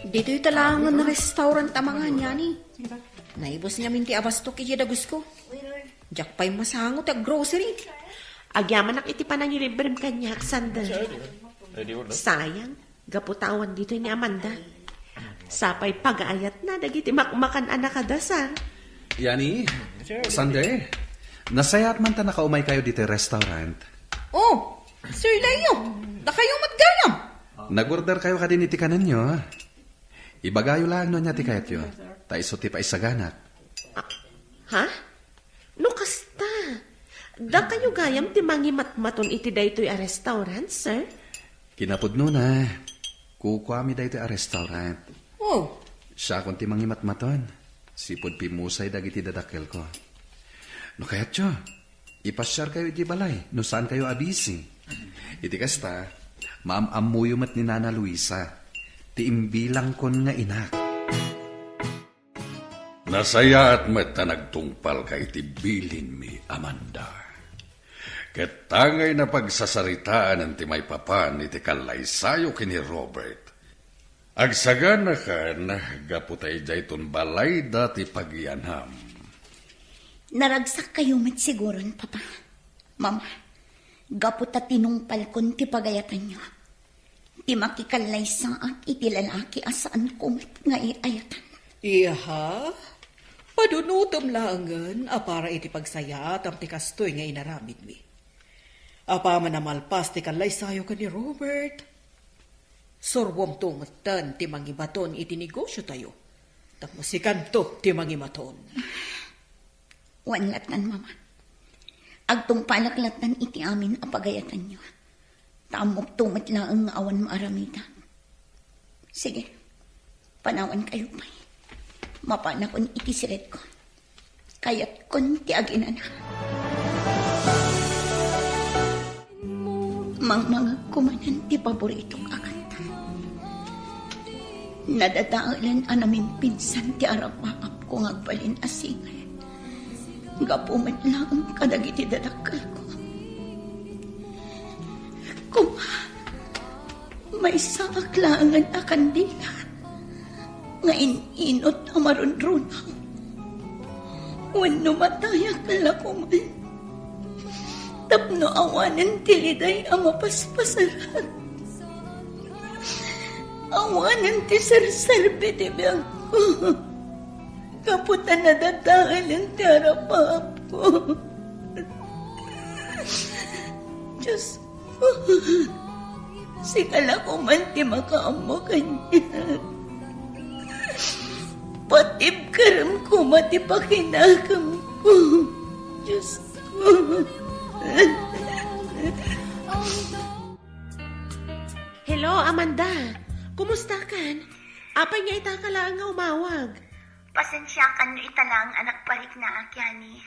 Ditoy ta laengen restaurant a mangan, Yani. Naibus ngamin ti abastok idiay dagusko. Diak pay masango ti aggrocery. Agyamanak iti panangilibrem kaniak, Sander. Sayang, gapu ta awan ditoy ni Amanda. Sapay pagaayatna dagiti makmakan a nakadasar. Yani, Sander, nasayaat man ta nakaumaykayo ditoy restaurant. Oh, Sir Leo, dakayo met gayam. Nag-orderkayo kadin iti kanenyo? Ibagayo laeng no ania ti kayatyo, ta isu ti paisaganak. Ah, ha? No kasta, dakayo gayam ti mangimatmaton iti daytoy a restaurant, sir? Kinapudnona, kukuami daytoy a restaurant. Oh. Siakon ti mangimatmaton. Sipud pimusay dagiti dadakkelko. No kayatyo, ipasiarkayo iti balay no saankayo a busy. Iti kasta, maam-ammoyo met ni Nana Luisa, ti imbilangkon nga inak. Nasayaat met ta nagtungpalka iti bilinmi, Amanda. Ket tangay napagsasaritaanen ti maipapan iti kallaysayo ken ni Robert. Agsaganakan gapu ta idiayton balayda ti pagiyanam. Naragsakkayo met siguron, Papa. Mama, gapu ta tinungpalkon ti pagayatanyo, ti makikallaysaak iti lalaki a saanko met nga iayatan. Iha, padunutem laengen a para iti pagsayaatam ti kastoy nga inaramidmi. Apaman a malpas ti kallaysayo ken ni Robert, surwomto metten ti mangibaton iti negosiotayo, tapno sikanto ti mangimaton. Wen lattan, Mama. Agtungpalak lattan iti amin a pagayatanyo. Ta ammokto met laeng nga awan maaramidak. Sige, panawankayo pay. Mapanakon iti siledko. Kayatkon ti aginana. Mangmangagko manen ti paboritok a kanta. Nadadaelen a namimpinsan ti arapaapko nga agbalin a singer. Gapu met laeng kadagiti dadakkelko. Koma, maysaak laengen a kandila nga in-inut a marunrunaw. Wenno matayak la koman tapno awanen ti liday a mapaspasarak. Awanen ti serserbi ti biagko. Gapu ta nadadaelen ti arapaapko. Diyos ko, sika la koman ti makaammo kaniak. Patibkerem koma ti pakinakemko, Diyos ko. Hello, Amanda. Kumusta kan? Apay nga ita ka laeng nga umawag? Pasensiakan no ita laeng a nagpariknaak, Yani.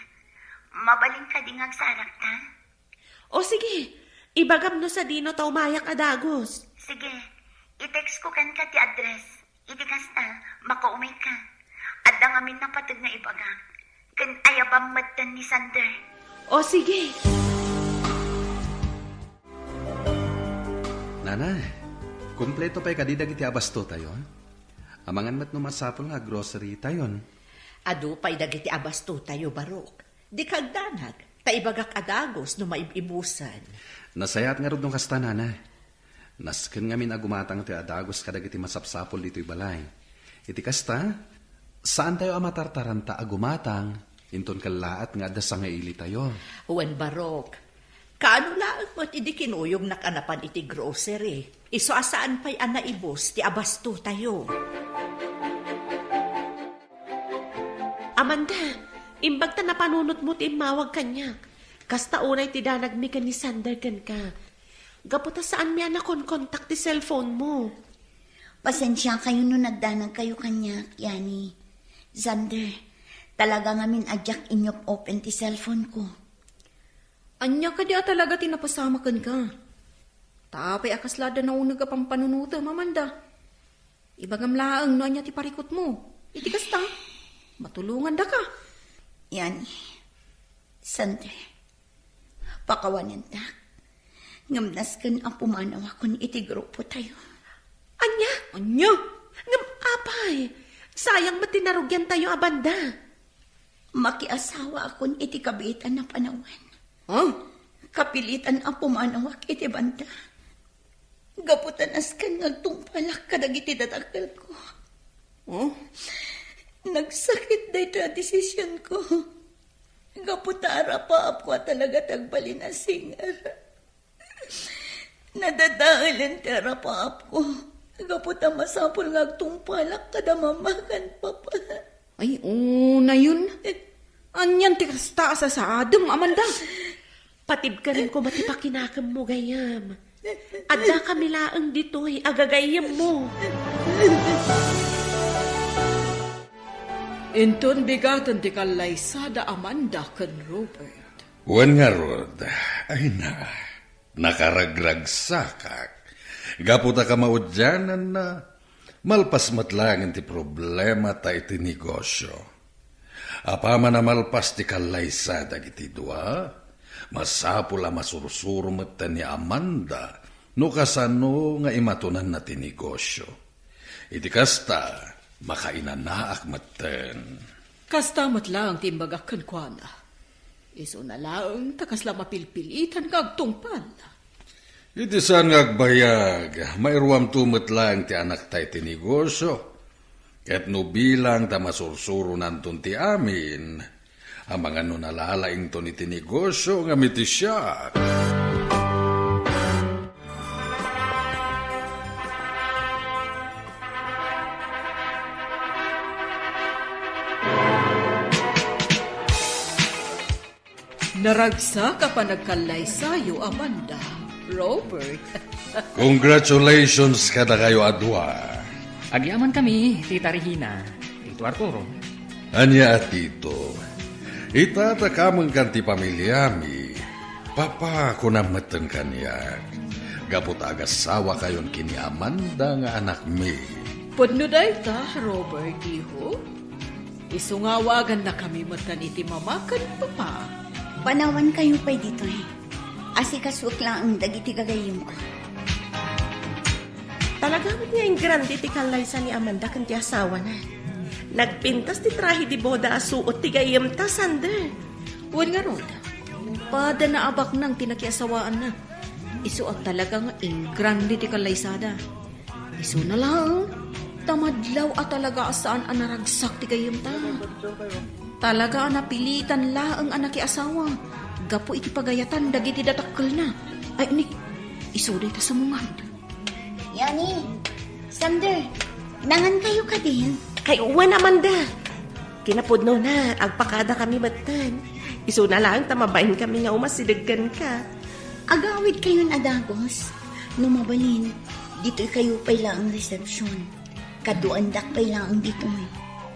Mabalin kadi nga agsarakta? O sige, ibagam no sadino ta umayak a dagus. Sige, i-text ko kenka ti address. Iti kasta, makaumay ka. Adda ngamin napateg nga ibagak. Ken ayabam metten ni Sander. O sige. Nanay, kompleto pay kadi dagiti abastotayo? Amangan met no masapul nga aggrocery tayon. Adu pay dagiti abastotayo, Barok. Dika agdanag, ta ibagak a dagus no maib-ibusen. Nasayaat ngarud no kasta, Nanay. Nasken ngamin a gumatang ti adagus kadagiti masapsapul ditoy balay. Iti kasta, saantayo a matartaranta a gumatang, inton kellaat nga adda sangailitayo. Wen, Barok, kaano laeng met idi kinuyognak a napan iti grocery, isu a saan pay a naibus ti abastotayo? Amanda, imbag ta napanunotmo ti immawag kaniak. Kasta unay ti danagmi ken ni Sander kenka. Gapu ta saanmi a nakonkontak ti cellphone mo. Pasensiakayo no nagdanagkayo kaniak, Yani. Sander, talaga ngamin a diak inyop-open ti cellphone ko. Ania kadi a talaga ti napasamak kenka? Ta apay a kasla adda nauneg a pampanunotem, Amanda? Ibagam laeng no ania ti parikutmo. Iti kasta, matulongandaka. Yani, Sander, pakawanendak. Ngem nasken a pumanawakon iti grupotayo. Ania? Ania? Ngem apay, sayang met ti narugiantayo a banda. Makiasawaakon iti kabiit a napanawen. Ha? Kapilitan a pumanawak iti banda. Gapu ta nasken nga agtungpalak kadagiti dadakkelko. Oh? Nagsakit daytoy a desisionko. Gapu ta arapaapko a talaga ti agbalin a singer. Nadadaelen ti arapaapko. Gapu ta masapul nga agtungpalak kada mama ken papa. Ay, unayon. Anian ti kasta a sasaadem, Amanda? Patibkerem koma ti pakinakemmo, gayyem. Addakami laeng ditoy a gagayyemmo. Inton bigaten ti kallaysa da Amanda ken Robert. Wen ngarud, ay na, nakaragragsakak. Gapu ta kamaudiananna, malpas met laengen ti problemata iti negosio. Apaman a malpas ti kallaysa dagiti dua, masapul a masursuro metten ni Amanda no kasano nga imatonanna ti negosio. Iti kasta, makainanaak metten. Kasta met laeng ti imbagak kenkuana. Isuna laeng ta kasla mapilpilitan nga agtungpal. Iti saan nga agbayag, mairuamto met laeng ti anakta iti negosio. Ket no bilang ta masursuronanton ti amin, amangan no nalalaington iti negosio ngem iti siak. Naragsak a panagkallaysayo, Amanda, Robert. Congratulations kadakayo a dua. Agyamankami, Tita Regina, Tito Arturo. Ania a Tito, ita ta kamenkan ti pamiliami. Papa, kunam metten kaniak. Gapu ta agassawakayon ken ni Amanda nga anakmi. Pudno dayta, Robert, iho. Isu nga awagannakami metten iti mama ken papa. Panawankayo pay ditoy. Asikasuek laeng dagiti gagayyemko. Talaga met nga ingrande ti kallaysa ni Amanda ken ti asawana. Nagpintas ti trahe de boda a suot ti gayyemta, Sander. Wen ngarud, pada naabaknang ti nakiasawaanna. Isu a talaga nga ingrande ti kallaysada. Isuna laeng, ta madlaw a talaga a saan a naragsak ti gayyemta. Talaga a napilitan laeng a nakiasawa gapu iti pagayatan dagiti dadakkelna. Ay, ni, isu dayta sumungad. Yani, Sander, nangankayo kadin? Kay wen, Amanda. Kinapudnona, agpakadakami metten. Isuna laeng ta mabainkami nga umasideg kenka. Agawidkayon a dagus. No mabalin, ditoykayo pay laeng reception. Kaduaendak pay laeng ditoy.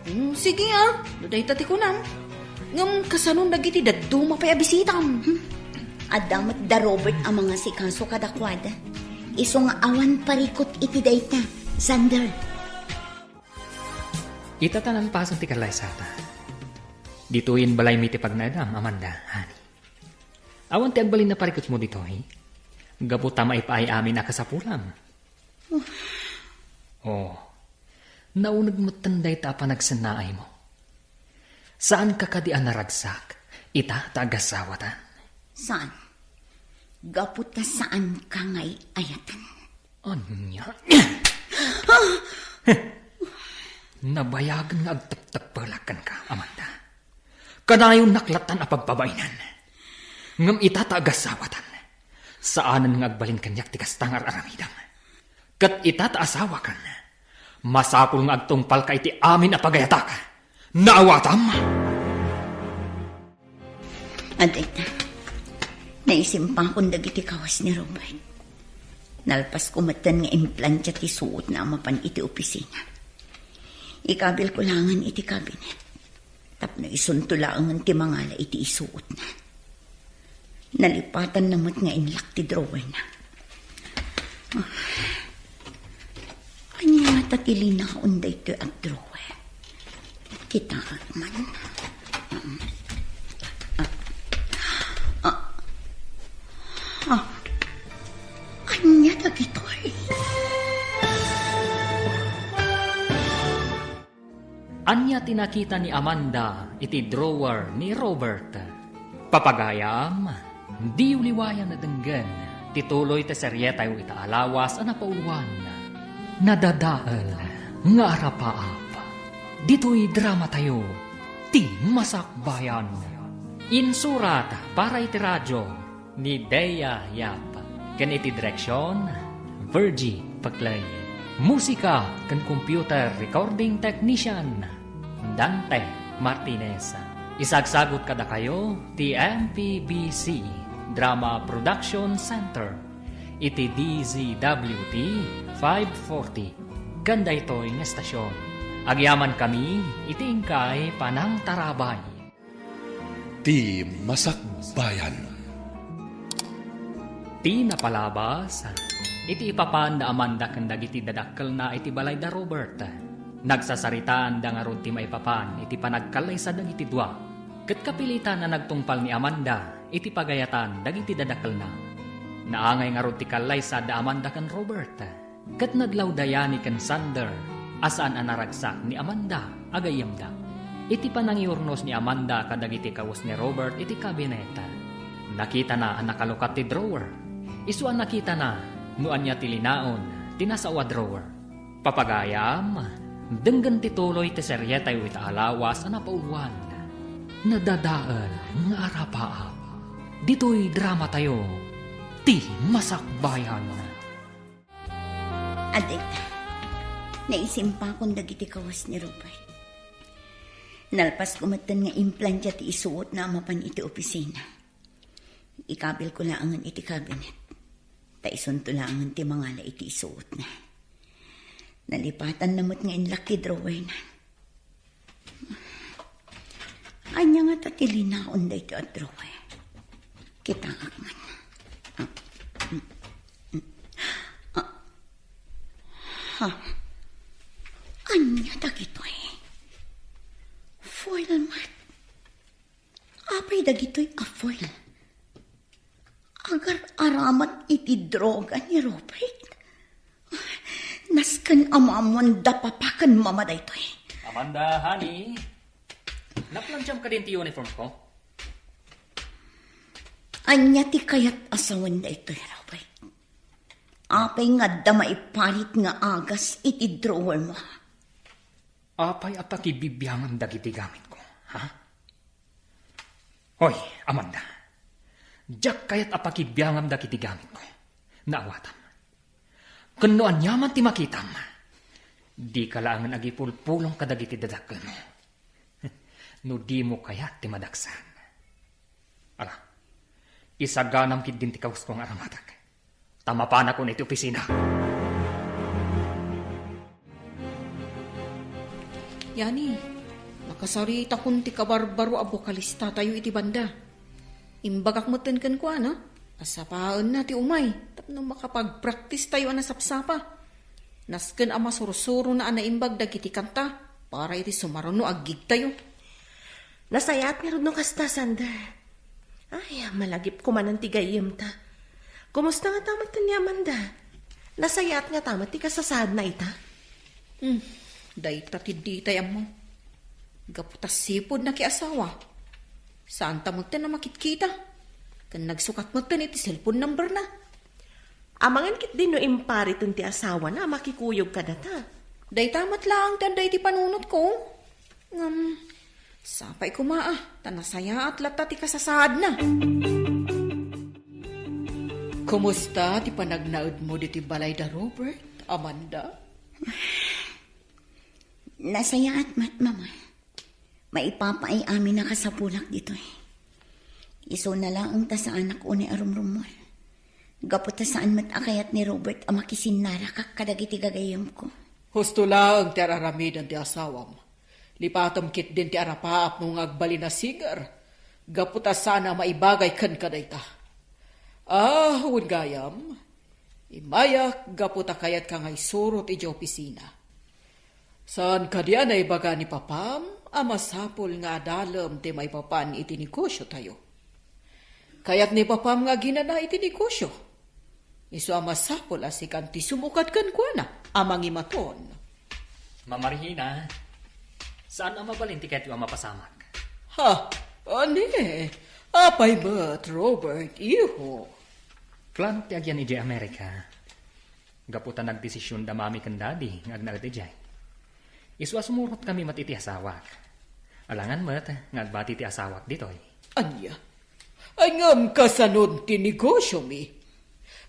Hmm, sige, ah. No dayta ti kunam. Ngem kasanon dagiti dadduma pay a bisitam? Hmm. Adda met da Robert a mangasikaso kadakuada. Isu nga awan parikut iti dayta, Sander. Ita ta nalpasen ti kallaysata. Ditoyen balaymi ti pagnaedam, Amanda, honey. Awan ti agbalin a parikutmo ditoy. Gapu ta maipaay amin a kasapulam. Oh, nauneg metten dayta a panagsennaaymo. Saanka kadi a naragsak ita ta agasawatan? Saan? Gapu ta saanka nga ay-ayatan. Ania? Nabayagen nga agteptepelak kenka, Amanda. Kanayon naklatan a pagpabainan. Ngem ita ta agasawatan, saanen nga agbalin kaniak ti kasta nga ar-aramidem. Ket ita ta asawakan, masapul nga agtungpalka iti amin a pagayatak. Naawatam? Adda ita, naisimpakon dagiti kawas ni Robert. Nalpasko metten nga implantia ti suotna a mapan iti opisina. Ikabilko laengen iti cabinet. Tapno isunto laengen ti mangala iti isuotna. Nalipatanna met nga inlock ti drawerna. Ah. Ania ngata ti linaon daytoy a drawer? Kita man. Ah. Ah. Ah. Ania dagitoy? Ania ti nakita ni Amanda iti drawer ni Robert? Papagayam, diyo liwayan a denggen ti tuloy ti serietayo ita a lawas a napauloan, Nadadael nga Arapaap. Ditoy dramatayo, Ti Masakbayan. Insurat para iti radio, ni Dea Yap. Ken iti direksion, Virgie Paclay. Musika ken computer recording technician, Dante Martinez. Isagsagut kadakayo ti M P B C Drama Production Center iti D Z W T five forty. Ken daytoy nga estasion, agyamankami iti inkay panangtarabay. Ti Masakbayan. Ti napalabas, iti ipapan da Amanda ken dagiti dadakkelna iti balay da Robert. Nagsasaritaan da ngarud ti maipapan iti panagkallaysa dagiti dua. Ket kapilitan a nagtungpal ni Amanda iti pagayatan dagiti dadakkelna. Naangay ngarud ti kallaysa da Amanda ken Robert. Ket nadlawda yani ken Sander a saan a naragsak ni Amanda a gayyemda. Iti panangiurnos ni Amanda kadagiti kawes ni Robert iti kabinet, nakitana a nakalukat ti drawer. Isu a nakitana no ania ti linaon ti nasao a drawer. Papagayam, denggen ti tuloy ti serietayo ita a lawas a napauluan. Nadadael nga arapaap. Ditoy dramatayo, ti masakbayan. Adda, naisimpakon dagiti kawes ni Robert. Nalpasko metten nga implantia ti isuotna a mapan iti opisina. Ikabilko laengen iti kabinet. Ta isunto laengen ti mangala iti isuotna. Nalipatanna met nga inlock ti drawerna. Ania ngata ti linaon daytoy a drawer? Kitaak man. Ah, mm, mm. Ah. Ha? Ania dagitoy? Foil mat. Apay dagitoy a foil? Agar-aramat iti droga ni Robert. Nasken a maammoan da papa ken mama daytoy. Amanda, honey, naplantiam kadin ti uniform ko? Ania ti kayat a sawen daytoy, Robert? Apay nga adda maiparit nga agas iti drawer mo? Apay a pakibibiangam dagiti gamitko, ha? Hoy, Amanda, diak kayat a pakibiangam dagiti gamitko. Naawatam. Ken no aniaman ti makitam, dika laengen agipulpulong kadagiti dadakkelmo. No dimo kayat ti madaksan. Ala, isaganam ketdin ti kawesko nga aramatek. Ta mapanakon iti opisina. Yani, nakasaritakon ti kabarbaro a bokalistatayo iti banda. Imbagak metten kenkuana a sapaenna ti umay tapno makapagpraktistayo a nasapsapa. Nasken a masursurona a naimbag dagiti kanta para iti sumaruno a gigtayo. Nasayaat ngarud no kasta, Sander. Ay, malagip komanen ti gayyemta. Kumusta ngata met ni Amanda? Nasayaat ngata met ti kasasaadna ita? Hmm, dayta ti ditay ammo. Gapu ta sipud nakiasawa, saanta metten a makitkita. Ken nagsukat metten iti cellphone numberna. Amangan ketdi no impariten ti asawana a makikuyog kadata. Dayta met laeng ti adda iti panunotko. Ngem, sapay koma a, ta nasayaat latta ti kasasaadna. Kumusta ti panagnaedmo ditoy balay da Robert, Amanda? Nasayaat met, Mama. Maipapaay amin a kasapulak ditoy. Isuna laeng ta saanak unay a rumrummuar. Gapu ta saan met a kayat ni Robert a makisinnarakak kadagiti gagayyemko. Husto laeng ti ar-aramiden ti asawam. Lipatem ketdin ti arapaapmo nga agbalin a singer. Gapu ta saan a maibagay kenka dayta. Ah, wen gayam, immayak gapu ta kayatka nga isurot idiay opisina. Saan kadi a naibaga ni papam a masapul nga adalem ti maipapan iti negosiotayo? Kayat ni papam nga aginana iti negosio. Isu a masapul a sikan ti sumukad kenkuana a mangimaton. Mama Regina, saan a mabalin ti kayatyo a mapasamak? Ha? Ani? Apay met, Robert, iho? Plano ti agian idiay Amerika. Gapu ta nagdesision da Mami ken Daddy nga agnaed idiay. Isu a sumurotkami met iti asawak. Alangan met nga agbati ti asawak ditoy. Ania? Ay, ngem kasanon ti negosiomi?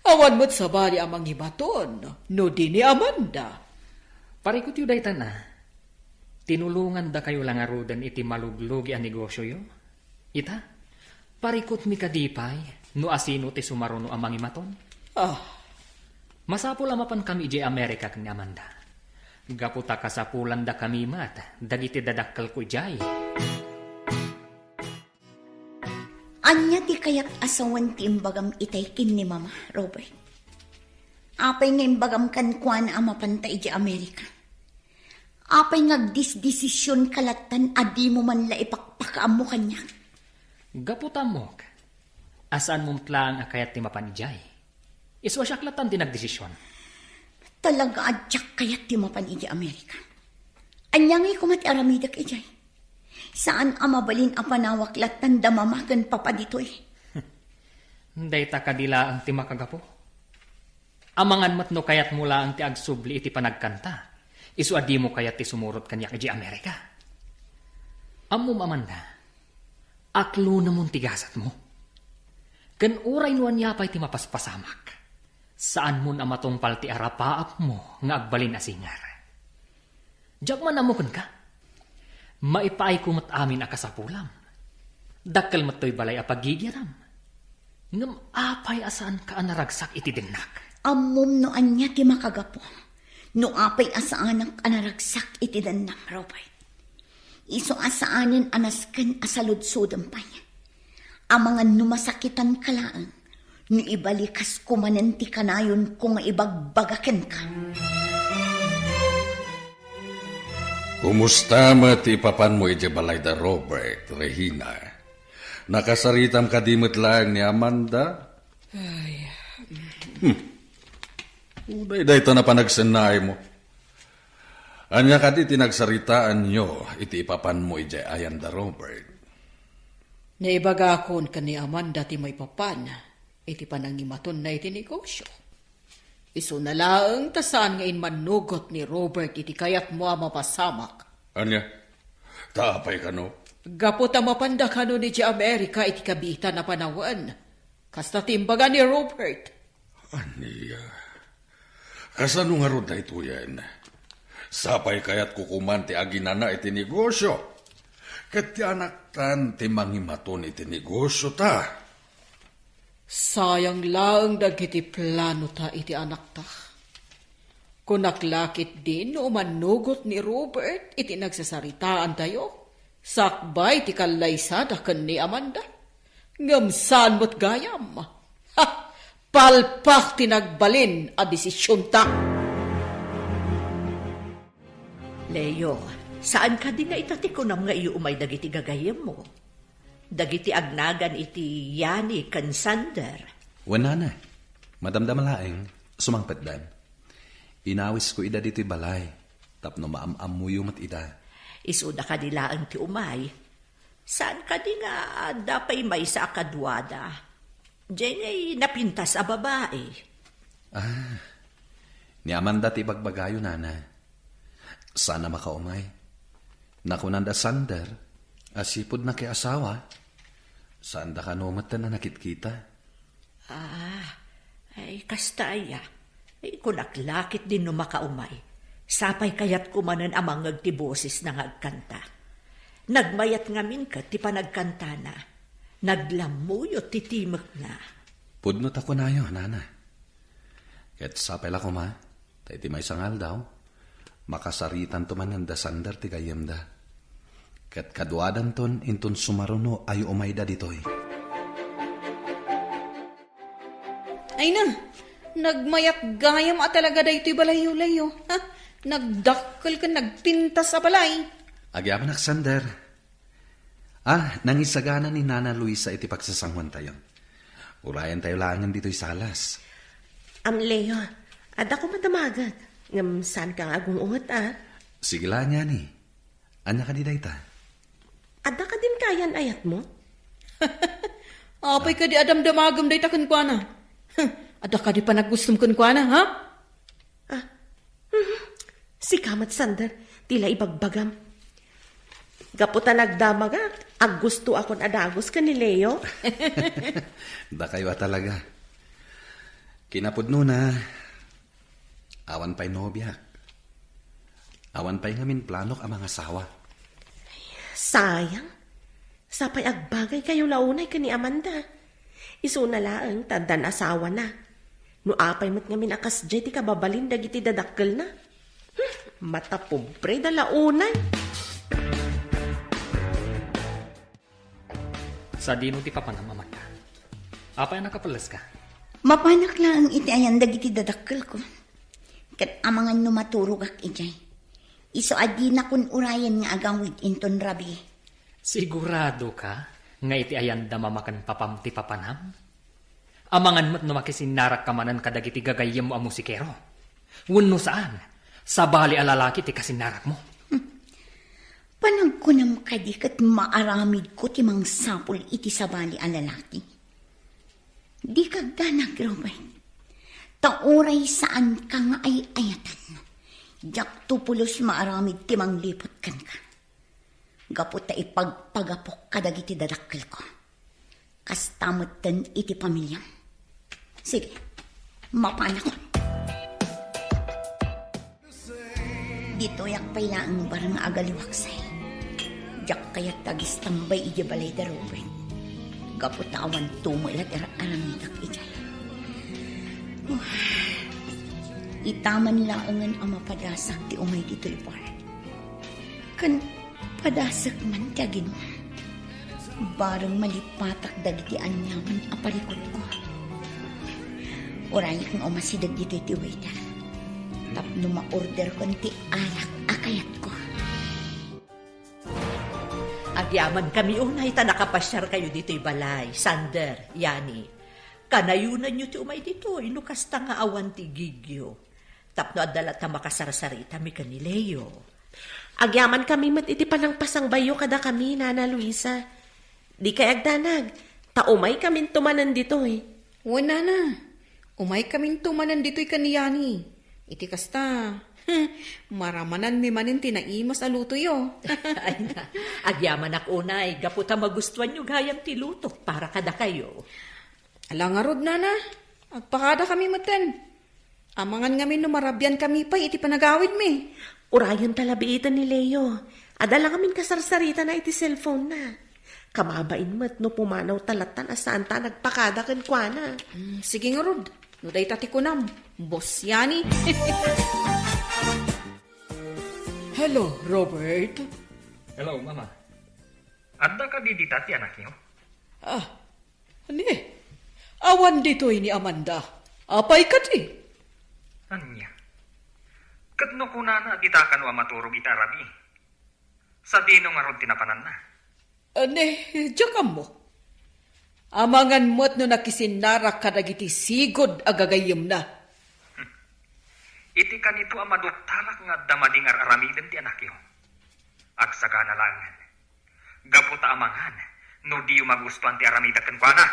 Awan met sabali a mangibaton no di ni Amanda. Parikutyo daytan a. Tinulongandakayo la ngaruden iti maluglugi a negosioyo. Ita, parikutmi kadi pay no asino ti sumaruno a mangimaton? Ah. Masapul a mapankami idiay Amerika ken ni Amanda. Gapu ta kasapulandakami met dagiti dadakkelko idiay. Ania ti kayat a sawen ti imbagam itay ken ni Mama, Robert? Apay nga imbagam kenkuana a mapanta idiay Amerika? Apay nga agdisdesision ka lattan a dimo man la ipakpakaammo kaniak? Gapu ta ammok a saanmo met laeng a kayat ti mapan idiay. Isu a siak lattan ti nagdesision. Talaga a diak kayat ti mapan idiay Amerika. Ania ngay koma ti aramidek idiay? Saan a mabalin a panawak latta ni mama ken papa ditoy. Dayta kadi laeng ti makagapu. Amangan met no kayatmo laeng ti agsubli iti panagkanta, isu a dimo kayat ti sumurot kaniak idiay Amerika. Ammom, Amanda, aklunemon ti gasatmo. Ken uray no ania pay ti mapaspasamak, saanmon a matungpal ti arapaapmo nga agbalin a singer. Diak man ammo kenka. Maipaayko met amin a kasapulam. Dakkel met toy balay a pagigiram. Ngem apay a saanka a naragsak iti dennak? Ammom no ania ti makagapu. No apay a saanak a naragsak iti dennak, Robert. Isu a saanen a nasken a saludsodem pay. Amangan no masakitanka laeng, no ibalikas ko manen ti kanayonko nga ibagbaga kenka. Kumusta met ti ipapanmo idiay balay da Robert, Regina? Nakasaritam kadi met laeng ni Amanda? Ay. Hmm. Uray dayta napanagsennaaymo. Ania kadi ti nagsaritaanyo iti ipapanmo idiay ayan da Robert? Naibagakon ken ni Amanda ti maipapan iti panangimatonna iti negosio. Isuna laeng ta saan nga immannugot ni Robert iti kayatmo a mapasamak. Ania? Ta apay kano? Gapu ta mapanda kano idiay Amerika iti kabiitan a panawen. Kasta ti imbaga ni Robert. Ania? Kasano ngarud daytoyen? Sapay kayatko koman ti aginana iti negosio. Ket ti anaktan ti mangimaton iti negosio ta. Sayang laeng dagiti planota iti anakta. Kunak la ketdin no umannugot ni Robert iti nagsasaritaantayo, sakbay ti kallaysada ken ni Amanda. Ngem saan met gayam. Ha! Palpak ti nagbalin a desisionta. Leo, saan kadi nga ita ti kunam nga iyu umay dagiti gagayyemmo? Dagiti agnagan iti Yani ken Sander. Wen, nana, madamdama laeng, sumangpetdan. Inawisko ida ditoy balay, tapno maam-ammoyo met ida. Isuda kadi laeng ti umay. Saan kadi nga adda pay maysa a kaduada? Diay ngay napintas a babai. Ah, ni Amanda ti ibagbagayo, nana. Saan a makaumay. Nakunanda Sander, a sipud nakiasawa, saanda kano metten a nakitkita. Ah, ay, kasta aya. Ay, kunak la ketdin no makaumay. Sapay kayatko manen a mangngeg ti bosesna nga agkanta. Nagmayat ngamin ket ti panagkantana. Naglammuyot ti timekna. Pudno ta kunayo, nana. Ket sapay la koma, ta iti maysa nga aldaw, makasaritanto manen da Sander ti gayyemda. Ket kaduadanton inton sumaruno a iumayda ditoy. Ay na, nagmayat gayam a talaga daytoy balayyo, Leo. Ha? Nagdakkel ken nagpintas a balay. Agyamanak, Sander. Ah, nangisagana ni Nana Luisa iti pagsasanguantayo. Urayantayo laengen ditoy salas. Am, Leo, adda koma damaget. Ngem saanka nga agung-unget, a? Sige la, Nani. Ania kadi dayta? Adda kadin kayan ayatmo? Apay kadi a damdamagem dayta kenkuana? Huh, adda kadi panagustom kenkuana, ha? Ah, mhm. Sika met, Sander, ti la ibagbagam. Gapu ta nagdamagak, aggustoakon a dagus ken ni Leo. Dakayo a talaga. Kinapudnona, awan pay nobiak. Awan pay ngamin planok a mangasawa. Sayang. Sapay agbagaykayo la unay ken ni Amanda. Isuna laeng ta addan asawana. No apay met ngamin a kasdiay ti kababalin dagiti dadakkelna. Hmm, matapobre da la unay. Sadino ti papanam, Amanda? Apay a nakapelleska? Mapanak laeng iti ayan dagiti dadakkelko. Ket amangan no maturogak idiay. Isu a dinakon urayen nga agawid inton rabii. Siguradoka nga iti ayanda mama ken papam ti papanam? Amangan met no makisinnarakka manen kadagiti gagayyemmo a musikero. Wenno saan, sabali a lalaki ti kasinnarakmo. Panagkunam kadi ket maaramidko ti mangsapul iti sabali a lalaki? Dika agdanag, Robert. Ta uray saanka nga ay-ayatan, diakto pulos maaramid ti mangliput kenka. Gapu ta ipagpagapok kadagiti dadakkelko. Kasta metten iti pamiliam. Sige, mapanakon. Ditoyak pay laeng bareng nga agaliwaksay. Diak kayat agistambay idiay balay da Robert. Gapu ta awan tumula ti ar-aramidak idiay. Itaman laengen a mapadasak ti umay ditoy bar. Ken padasek man ti aginum. Bareng malipatak dagiti aniaman a parikutko. Urayek nga umasideg ditoy ti waiter tapno ma-orderkon ti arak a kayatko. Agyamankami unay ta nakapasiarkayo ditoy balay, Sander, Yani. Kanayonanyo ti umay ditoy no kasta nga awan ti igigyo. Tapno adda latta makasarsaritami ken ni Leo. Agyamankami met iti panangpasangbayo kadakami, Nana Luisa. Dikay agdanag, ta umaykaminto manen ditoy. Wen, Nana. Umaykaminto manen ditoy ken ni Yani. Iti kasta, maramananmi manen ti naimas a lutoyo. Ay na, agyamanak unay, gapu ta magustuanyo gayam ti lutok para kadakayo. Ala ngarud, Nana. Agpakadakami metten. Amangan ngamin no marabiankami pay iti panagawidmi. Urayenta la biiten ni Leo. Adda la ngamin kasarsaritana iti cellphone-na. Kababain met no pumanawta lattan a saanta a nagpakada kenkuana. Hmm, sige ngarud. No dayta ti kunam, Boss Yani. Hello, Robert. Hello, Mama. Adda kadi dita ti anakyo? Ah, ni, awan ditoy ni Amanda. Apay kadi? Ania? Ket no kunana a dita kano a maturog ita a rabii, sadino ngarud ti napananna? Ni, diak ammo. Amangan met no nakisinnarak kadagiti sigud a gagayyemna. Iti kanito a maduktalak nga adda madi nga ar-aramiden ti anakyo, agsagana laengen. Gapu ta amangan no diyo magustuan ti aramidek kenkuana.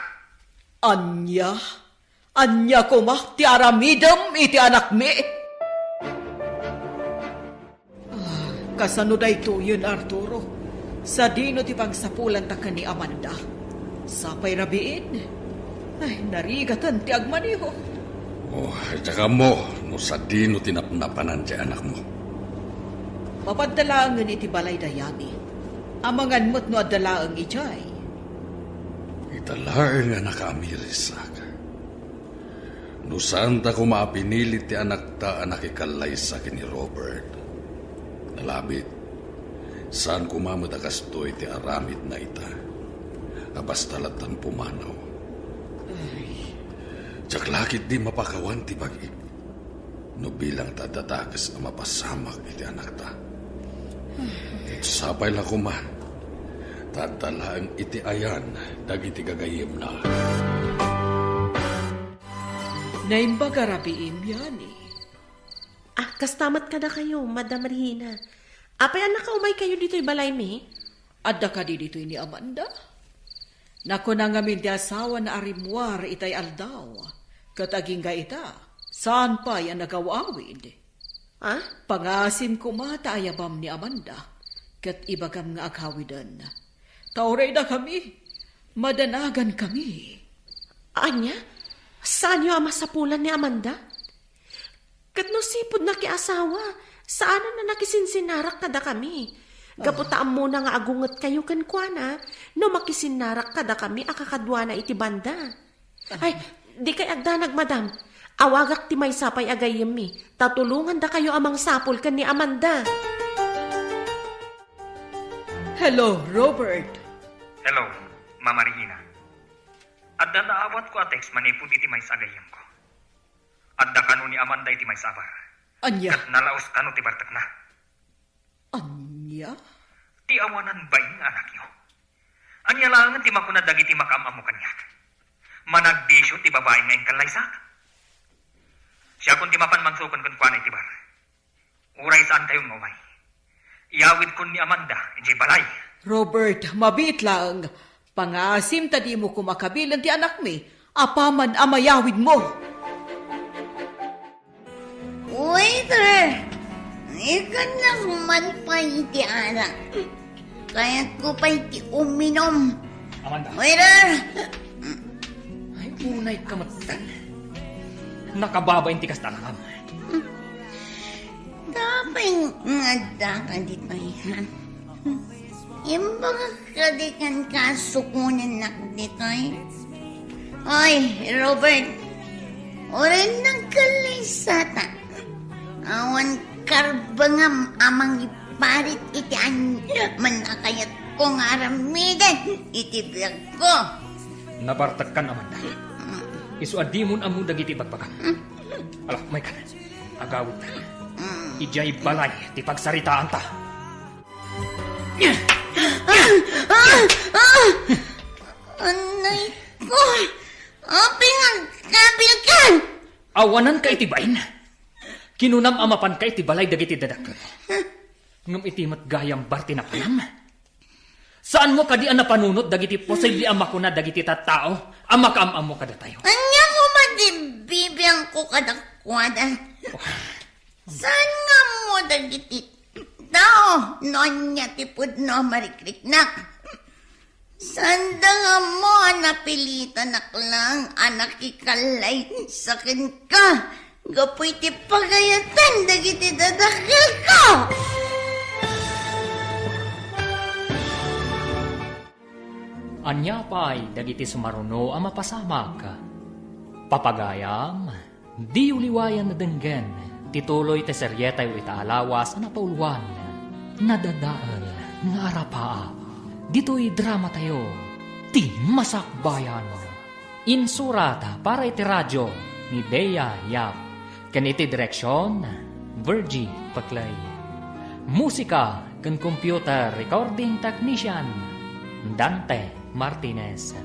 Ania? Ania koma ti aramidem iti anakmi? Ah, kasano daytoyen, Arturo? Sadino ti pangsapulanta ken ni Amanda? Sapay rabiin? Ay, narigaten ti agmaneho. Oh, diak ammo no sadino ti napnapanan ti anakmo. Mapadda laengen iti balay da Yani. Amangan met no adda laeng idiay. Ita laeng a nakaamirisak. No saanta koma a pinilit ti anakta a nakikallaysa ken ni Robert, nalabit, saan koma met a kastoy ti aramidna ita, a basta lattan pumanaw. Ay. Diak la ketdi mapakawan ti bagi-, no bilang ta adda dakes a mapasamak iti anakta. Ket sapay la koma, ta adda laeng iti ayan dagiti gagayyemna. Naimbag a rabiim, Yani. Ah, kasta met kadakayo, Madam Regina. Apay a nakaumaykayo ditoy balaymi? Adda kadi ditoy ni Amanda? Nakuna ngamin ti asawana a rimmuar itay aldaw, ket agingga ita, saan pay a nagaw-awid. Ah? Pangasim koma ta ayabam ni Amanda, ket ibagam nga aghawiden. Ta uray dakami, madanagankami. Ania? Saanyo a masapulan ni Amanda? Ket no sipud nakiasawa, saanen a nakisinsinnarak kadakami. Gapu ta ammona nga agungetkayo kenkuana no makisinnarak kadakami a kakaduana iti banda. Ay, dikay agdanag, madam. Awagak ti maysa pay a gayyemmi, ta tulongandakayo a mangsapul ken ni Amanda. Hello, Robert. Hello, Mama Regina. Adda naawatko a text manipud iti maysa a gayyemko. Adda kano ni Amanda iti maysa a bar. Ania? Ket nalaos kano ti bartekna. Ania? Ti awanan bain nga anakyo. Ania laengen ti makuna dagiti makaam-ammo kaniak? Managbisio ti babaen nga inkallaysak. Siakon ti mapan mangsuken kenkuana iti bar. Uray saankayon nga umay. Iyawidkon ni Amanda idiay balay. Robert, mabiit laeng. Pangaasim ta dimo koma kabilen ti anakmi apaman a mayawidmo. Waiter! Ikannak man pay iti arak. Kayatko pay ti uminom. Amanda. Waiter! Ay, unay ka met. Nakababain ti kasta, anak. Apay nga addaka ditoy, ha? Imbagak kadi kenka a sukonennak ditoy? Oy, Robert, uray nagkallaysata. Awan karbengam a mangiparit iti aniaman a kayatko nga aramiden iti biagko. Nabartekkan, Amanda. Isu a dimon ammo dagiti ibagbagam. Ala, maykan. Agawidtan. Idiay balay ti pagsaritaanta. Ah! Ah! Ah! Anay ko! Apay nga agkabilkan? Awananka iti bain. Kinunam a mapanka iti balay dagiti dadakkel. Ngem iti met gayam barti napanam. Saanmo kadi a napanunot dagiti posible a makuna dagiti tattao a makaam-ammo kadatayo? Ania koma ti bibiangko kadakuada? Oh. Saan nga ammo dagiti tao no ania ti pudno a marikriknak? Saanda nga ammo a napilitanak laeng a nakikallaysa kenka gapu iti pagayatan dagiti dadakkelko. Ania pay dagiti sumaruno a mapasamak? Papagayam, diyo liwayan a denggen ti tuloy ti serietayo ita a lawas a napauluan, Nadadael nga Arapaap. Ditoy dramatayo, Ti Masakbayan. Insurat para iti radio ni Bea Yap, ken iti direksion, Virgie Paclay. Musika ken computer recording technician, Dante Martinez.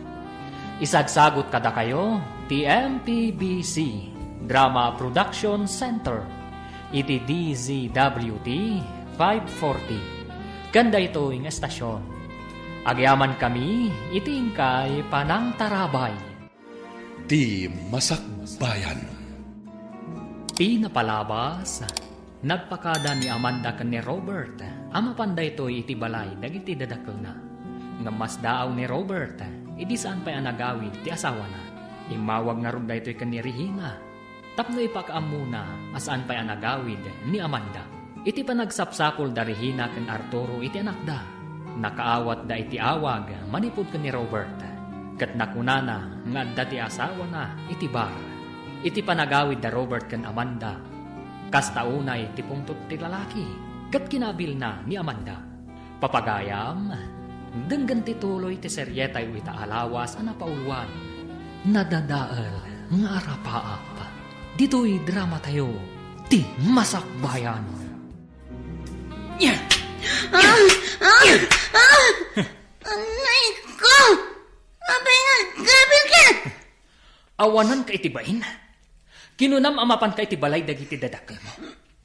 Isagsagut kadakayo ti M P B C Drama Production Center iti D Z W T five forty. Ken daytoy nga estasion, agyamankami iti inkay panangtarabay. Ti Masakbayan. Ti napalabas, nagpakada ni Amanda ken ni Robert a mapan daytoy iti balay dagiti dadakkelna. Ngem masdaaw ni Robert idi saan pay a nagawid ti asawana. Immawag ngarud daytoy ken ni Regina tapno ipakaammona a saan pay a nagawid ni Amanda. Iti panagsapsapul da Regina ken Arturo iti anakda, nakaawatda iti awag manipud ken ni Robert, ket nakunana nga adda ti asawana iti bar. Iti panagawid da Robert ken Amanda, kasta unay ti pungtot ti lalaki ket kinabilna ni Amanda. Papagayam, denggen ti tuloy ti serietayo ita a lawas a napauluan, Nadadael nga Arapaap. Ditoy dramatayo, Ti Masakbayan. Ah! Ah! Ah! Anay ko! Apay nga agkabilkan? Awananka iti bain? Kinunam a mapanka iti balay dagiti dadakkelmo.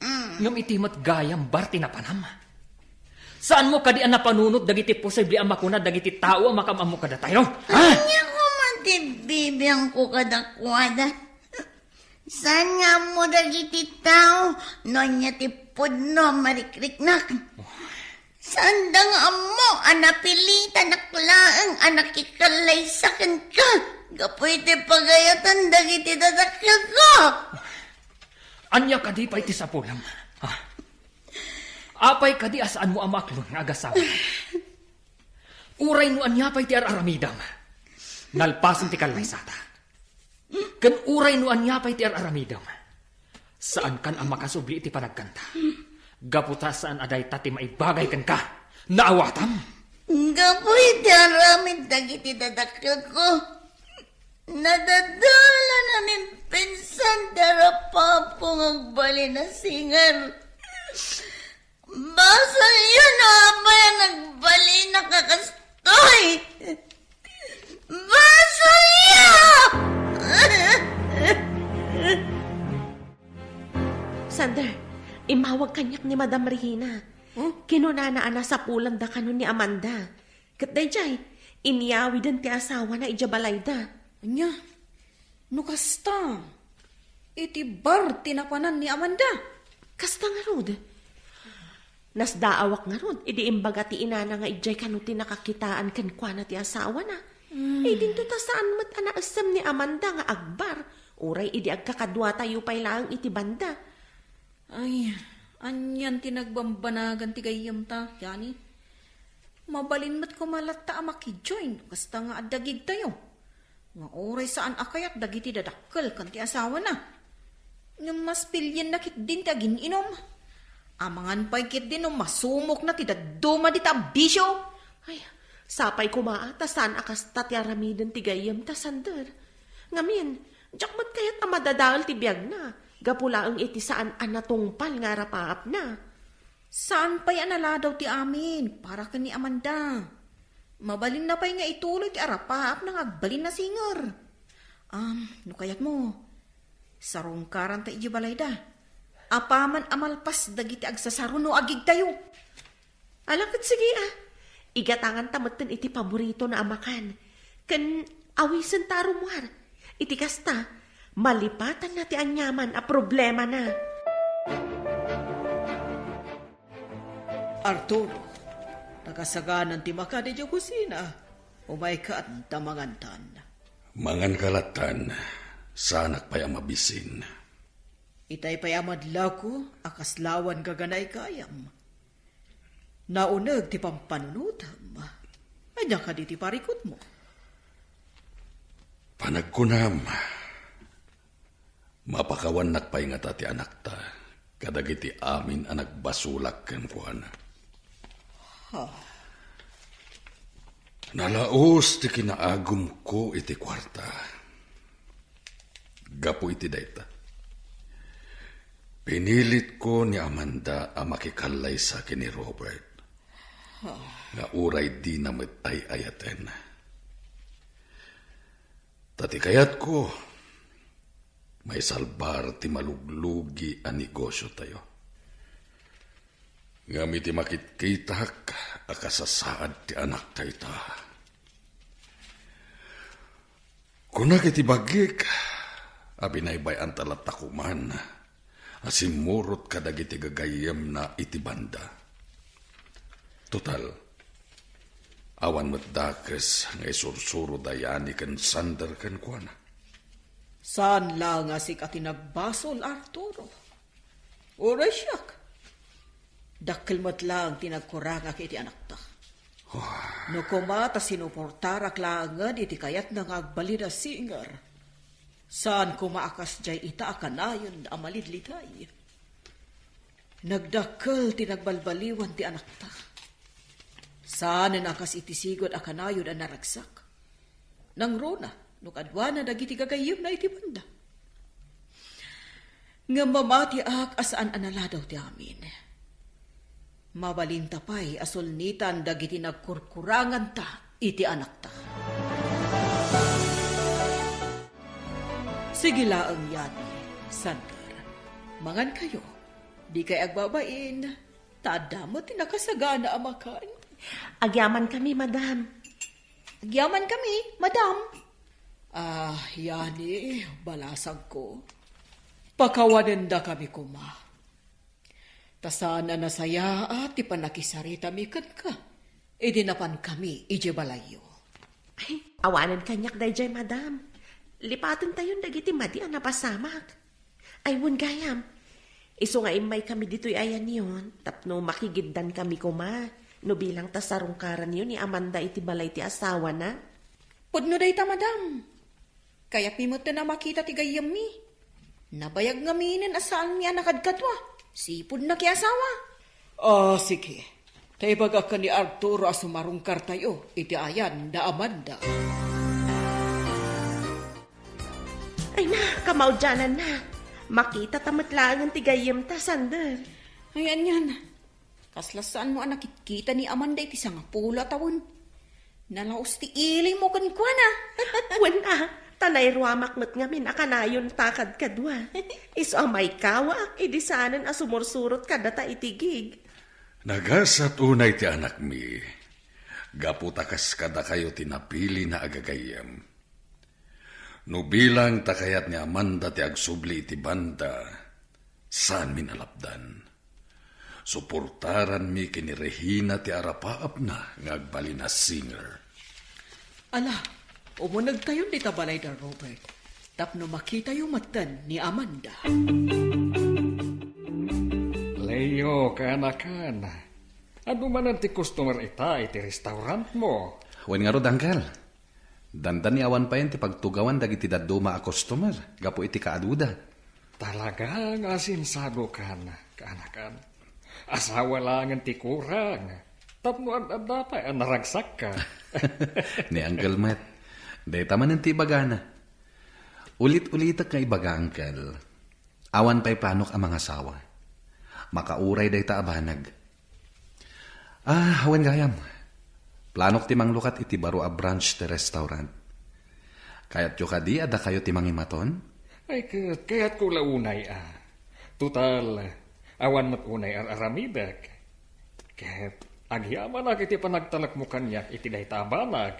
Mm. Ngem iti met gayam bar ti napanam. Saanmo kadi a napanunot dagiti posible a makuna dagiti tao a makaam-ammo kadatayo? Ha? Ania koma ti bibiangko kadakuada? Saan nga ammo dagiti tao no ania ti pudno a marikriknak? Saanda nga ammo a napilitanak laeng a nakikallaysa kenka gapu iti pagayatan dagiti dadakkelko. Ania kadi pay ti sapulem? Ha? Apay kadi a saanmo a maaklon nga agasawa? Uray no ania pay ti ar-aramidem, nalpasen ti kallaysata. Ken uray no ania pay ti ar-aramidem, saankan a makasubli iti panagkanta. Gapu ta saan a dayta ti maibagay kenka. Naawatam? Gapu iti aramid dagiti dadakkelko, nadadalan a mimpinsan ti arapapko nga agbalin a singer. Basolyo no apay a nagbalin a kastoy! Basolyo! Sander, imawag kaniak ni Madam Regina. Kinunana a nasapulanda kano ni Amanda. Ket daydiay, inyawiden ti asawana idiay balayda. Ania? No kasta, iti bar ti napanan ni Amanda. Kasta ngarud. Nasdaawak ngarud, idi imbaga ti inana nga idiay kano ti nakakitaan kenkuana ti asawana. Hmm. Idinto ta saan met a naessem ni Amanda nga agbar, uray idi agkakaduatayo pay laeng iti banda. Ay, anian ti nagbambanagan ti gayyemta, Yani? Mabalin met koma latta a makijoin, kasta nga adda gigtayo. Nga uray saan a kayat dagiti dadakkel ken ti asawana. Ngem mas pilienna ketdin ti agin-inom. Amangan pay ketdin no masumokna ti dadduma dita a bisio. Ay, sapay koma a ta saan a kasta ti aramiden ti gayyemta, Sander. Ngamin, diak met kayat a madadael ti biagna, gapu laeng iti saan a natungpal nga arapaapna. Saan pay a naladaw ti amin para ken ni Amanda. Mabalinna pay nga ituloy ti arapaapna nga agbalin a singer. Am, no kayatmo, sarungkaranta idiay balayda. Apaman a malpas dagiti agsasaro no agigtayo. Ala ket sige a. Igatanganta metten iti paboritona a makan. Ken awisenta a rummuar. Iti kasta, malipatanna ti aniaman a problemana. Arturo, nakasaganan ti makan idiay kusina. Umayka ta mangantan. Manganka lattan, saanak pay a mabisin. Itay pay a madlawko a kaslawan gaganay gayam. Nauneg ti pampanunotem. Ania kadi ti parikutmo? Panagkunam, mapakawannak pay ngata ti anakta kadagiti amin a nagbasolak kenkuana. Ha? Nalaus ti kinaagumko iti kuarta. Gapu iti dayta, pinilitko ni Amanda a makikallaysa ken ni Robert, nga uray dina met ay-ayaten. Ta ti kayatko, maisalbar ti maluglugi a negosiotayo. Ngem iti makitkitak a kasasaad ti anakta ita, kunak iti bagik a binaybay-anta latta koman a simmurot kadagiti gagayyemna iti banda. Total, awan met dakes nga isursuro da Yani ken Sander kenkuana. Saan la nga sika ti nagbasol, Arturo. Uray siak. Dakkel met laeng ti nagkurangak iti anakta. No koma ta sinuportarak laengen iti kayatna nga agbalin a singer, saan koma a kasdiay ita a kanayon a malidliday. Nagdakkel ti nagbalbaliwan ti anakta. Saanen a kas iti sigud a kanayon a naragsak. Nangruna no kaduana dagiti gagayyemna iti banda. Ngem mamatiak a saan a naladaw ti amin. Mabalinta pay a sulnitan dagiti nagkurkuranganta iti anakta. Sige laeng, Yani, Sander. Mangankayo. Dikay agbabain. Ta adda met ti nakasagana a makan. Agyamankami, madam. Agyamankami, madam. Ah, Yani, balasangko. Pakawanendakami koma. Ta saan a nasayaat ti pannakisaritami kenka idi napankami idiay balayyo. Ay, awanen kaniak daydiay, madam. Lipatentayon dagiti madi a napasamak. Ay, wen gayam. Isu nga immaykami ditoy ayanyon tapno makigiddankami koma no bilang ta sarungkaranyo ni Amanda iti balay ti asawana. Pudno dayta, madam. Kayatmi metten a makita ti gayyemmi. Nabayag ngaminen a saanmi a nakadkadua. Sipud nakiasawa. Ah, sige. Ta ibagak ken ni Arturo a sumarungkartayo iti ayan da Amanda. Ay na, kamaudiananna. Makitata met laengen ti gayyemta, Sander. Ay, anian. Kasla saanmo a nakitkita ni Amanda iti sangapulo a tawen. Nalaus ti ilimo kenkuana. Wen a, ta nairuamak met ngamin a kanayonta kadkadua. Isu a maikawaak idi saanen a sumursurot kadata iti gig. Nagasat unay ti anakmi, gapu ta kas kadakayo ti napilina a gagayyem. No bilang ta kayat ni Amanda ti agsubli iti banda, saanmin a lapdan. Suportaranmi ken ni Regina ti arapaapna nga agbalin a singer. Ala, umunegtayon dita balayda, Robert, tapno makitayo metten ni Amanda. Leo, kaanakan, adu manen ti customer ita iti restaurantmo? Wen ngarud, Uncle. Dandani awan payen ti pagtugawan dagiti dadduma a customer gapu iti kaaduda. Talaga nga asinsadokan, kaanakan. Asawa laengen ti kurang. Tapno ad-adda pay a naragsakka. Ni Uncle met, dayta manen ti ibagana. Ulit-ulitek nga ibaga, Uncle. Awan pay planok a mangasawa. Makauray dayta a banag. Ah, wen gayam. Planok ti manglukat iti baro a branch ti restaurant. Kayatyo kadi a dakayo ti mangimaton? Ay, ket kayatko la unay a. Total, awan met unay ar-aramidek. Ket agyamanak iti panagtalekmo kaniak iti dayta a banag.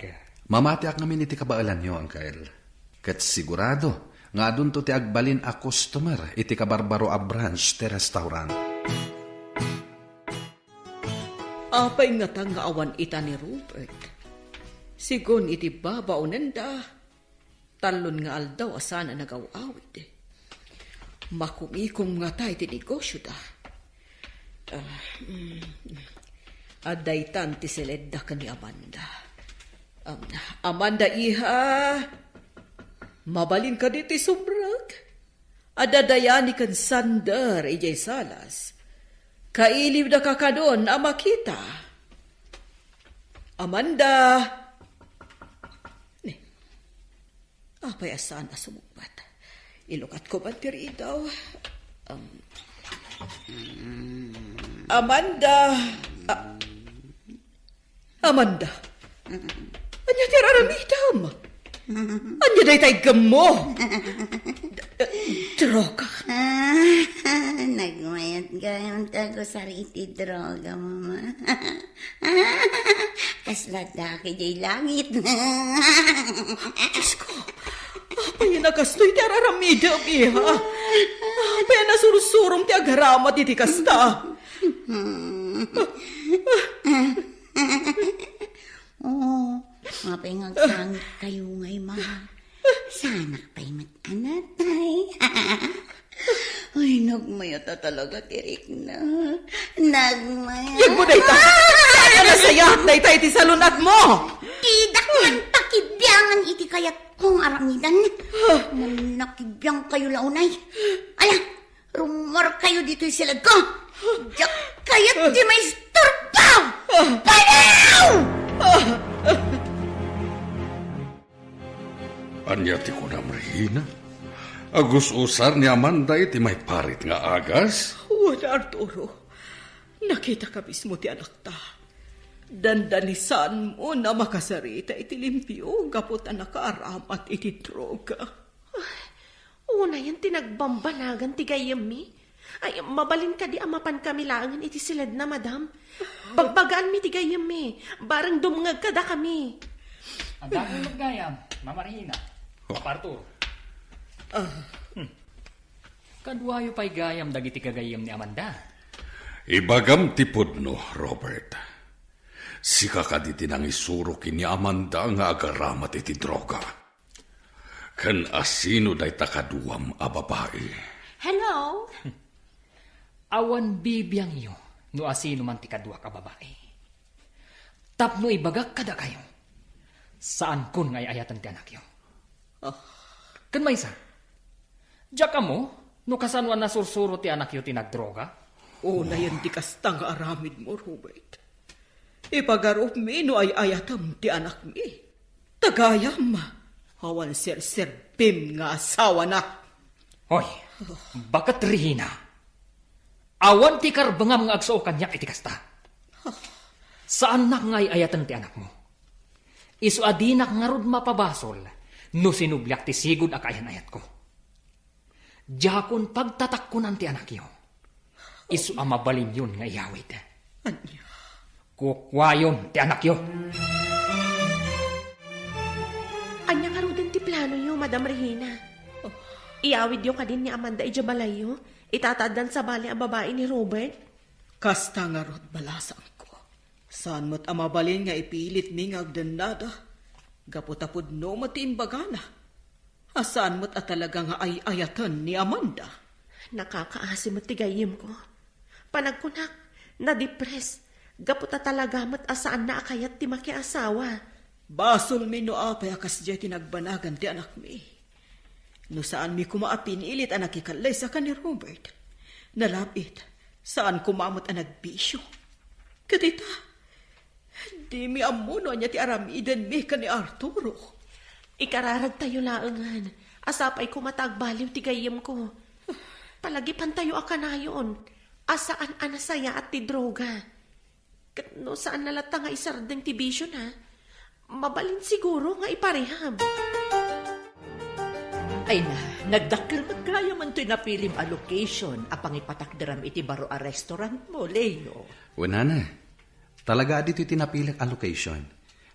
Mamatiak ngamin iti kabaelanyo, Uncle. Ket sigurado nga adunto ti agbalin a customer iti kabarbaro a branch ti restaurant. Apay ngata nga awan ita ni Robert? Sigun iti babaonenda, tallon nga aldaw a saan a nagaw-awid. Makumikom ngata iti negosioda. Ah, mm, adda itan ti seledda ken ni Amanda. Um, Amanda, iha, mabalin kadi ti subrek? Adda Dayani ken Sander idiay salas. Kailiwda kakadon a makita. Amanda! Ni, apay a saan a sumungbat? Ilukatko man ti ridaw. Um, Amanda! Ah, Amanda, ania ti ar-aramidem? Ania dayta iggemmo? D-, droga. Ah, nagmayat gayam ta agusar iti droga, Mama. Kasla adda idiay langit. Diosko, apay a kastoy ti ar-aramidem, iha? Apay a nasursurom ti agaramat iti kasta? Oo, apay nga agsangit kayo ngay, Ma? Saanak pay met a natay. Ay, nagmayat a talaga ti rikna. Nagmayat. Yagmo dayta. Saan a nasayaat dayta iti salun-atmo? Didak man pakibiangan iti kayatko nga aramidan. Manakibiang kayo la unay. Ala, rummuar kayo ditoy siledko. Diak kayat ti maistorbo! Panaw! Ania ti kunam, Regina? Agus-usar ni Amanda iti maiparit nga agas? Wen, Arturo, nakitaka mismo ti anakta. Dandanisanmo a makasarita iti limpio gapu ta nakaaramat iti droga. Unayen ti nagbambanagan ti gayyemmi. Ay, mabalin kadi a mapankami laengen iti siledna, madam? Bagbagaanmi ti gayyemmi. Bareng dumngeg kadakami. Adda met gayam, Mama Regina. Oh. Papa Arturo. Ah. Hmm. Kaduayo pay gayam dagiti gagayyem ni Amanda. Ibagam ti pudno, Robert. Sika kadi ti nangisuro ken ni Amanda nga agaramat iti droga? Ken asino dayta kaduam a babai? Hello? Awan bibiangyo no asino man ti kaduak a babai. Tapno ibagak kadakayo, saankon nga ay-ayaten ti anakyo. Ah. Ken maysa, diak ammo no kasano a nasursuro ti anakyo ti nagdroga? Unayen ti kasta nga aramidmo, Robert. Ipagarupmi no ay-ayatem ti anakmi. Ta gayam, awan serserbim nga asawana. Hoy, baket Regina. Awan ti karbengam nga agsao kaniak iti kasta. Saannak nga ay-ayaten ti anakmo. Isu a dinak ngarud mapabasol no sinubliak ti sigud a kaayan-ayatko. Diakon pagtatakkonan ti anakyo. Isu a mabalinyon nga iyawid. Ania? Kukuayon ti anakyo. Ania ngaruden ti planoyo, Madam Regina? Iyawidyo kadin ni Amanda idiay balayyo? Ita ti addan sabali a babai ni Robert? Kasta ngarud, balasangko. Saan met a mabalin nga ipilitmi nga agdennada. Gapu ta pudno met ti imbagana. A saan met a talaga nga ay-ayaten ni Amanda. Nakakaasi met ti gayyemko. Panagkunak, nadipres. Gapu ta talaga met a saanna a kayat ti makiasawa. Basolmi no apay a kasdiay ti nagbanagan ti anakmi. No saanmi koma a pinilit a nakikallaysa ken ni Robert, nalab-it, saan koma met a nagbisio. Ket ita, dimi ammo no ania ti aramidenmi ken ni Arturo. Ikararagtayo laengen a sapay koma ta agbaliw ti gayyemko. Palagipantayo a kanayon a saan a nasayaat ti droga. Ket no saanna latta nga isardeng ti bisiona, mabalin siguro nga iparehab. Ay na, nagdakkel met gayam toy napilim a location a pangipatakderam iti baro a restaurantmo, Leo. Wen, nana, talaga a ditoy ti napilik a location.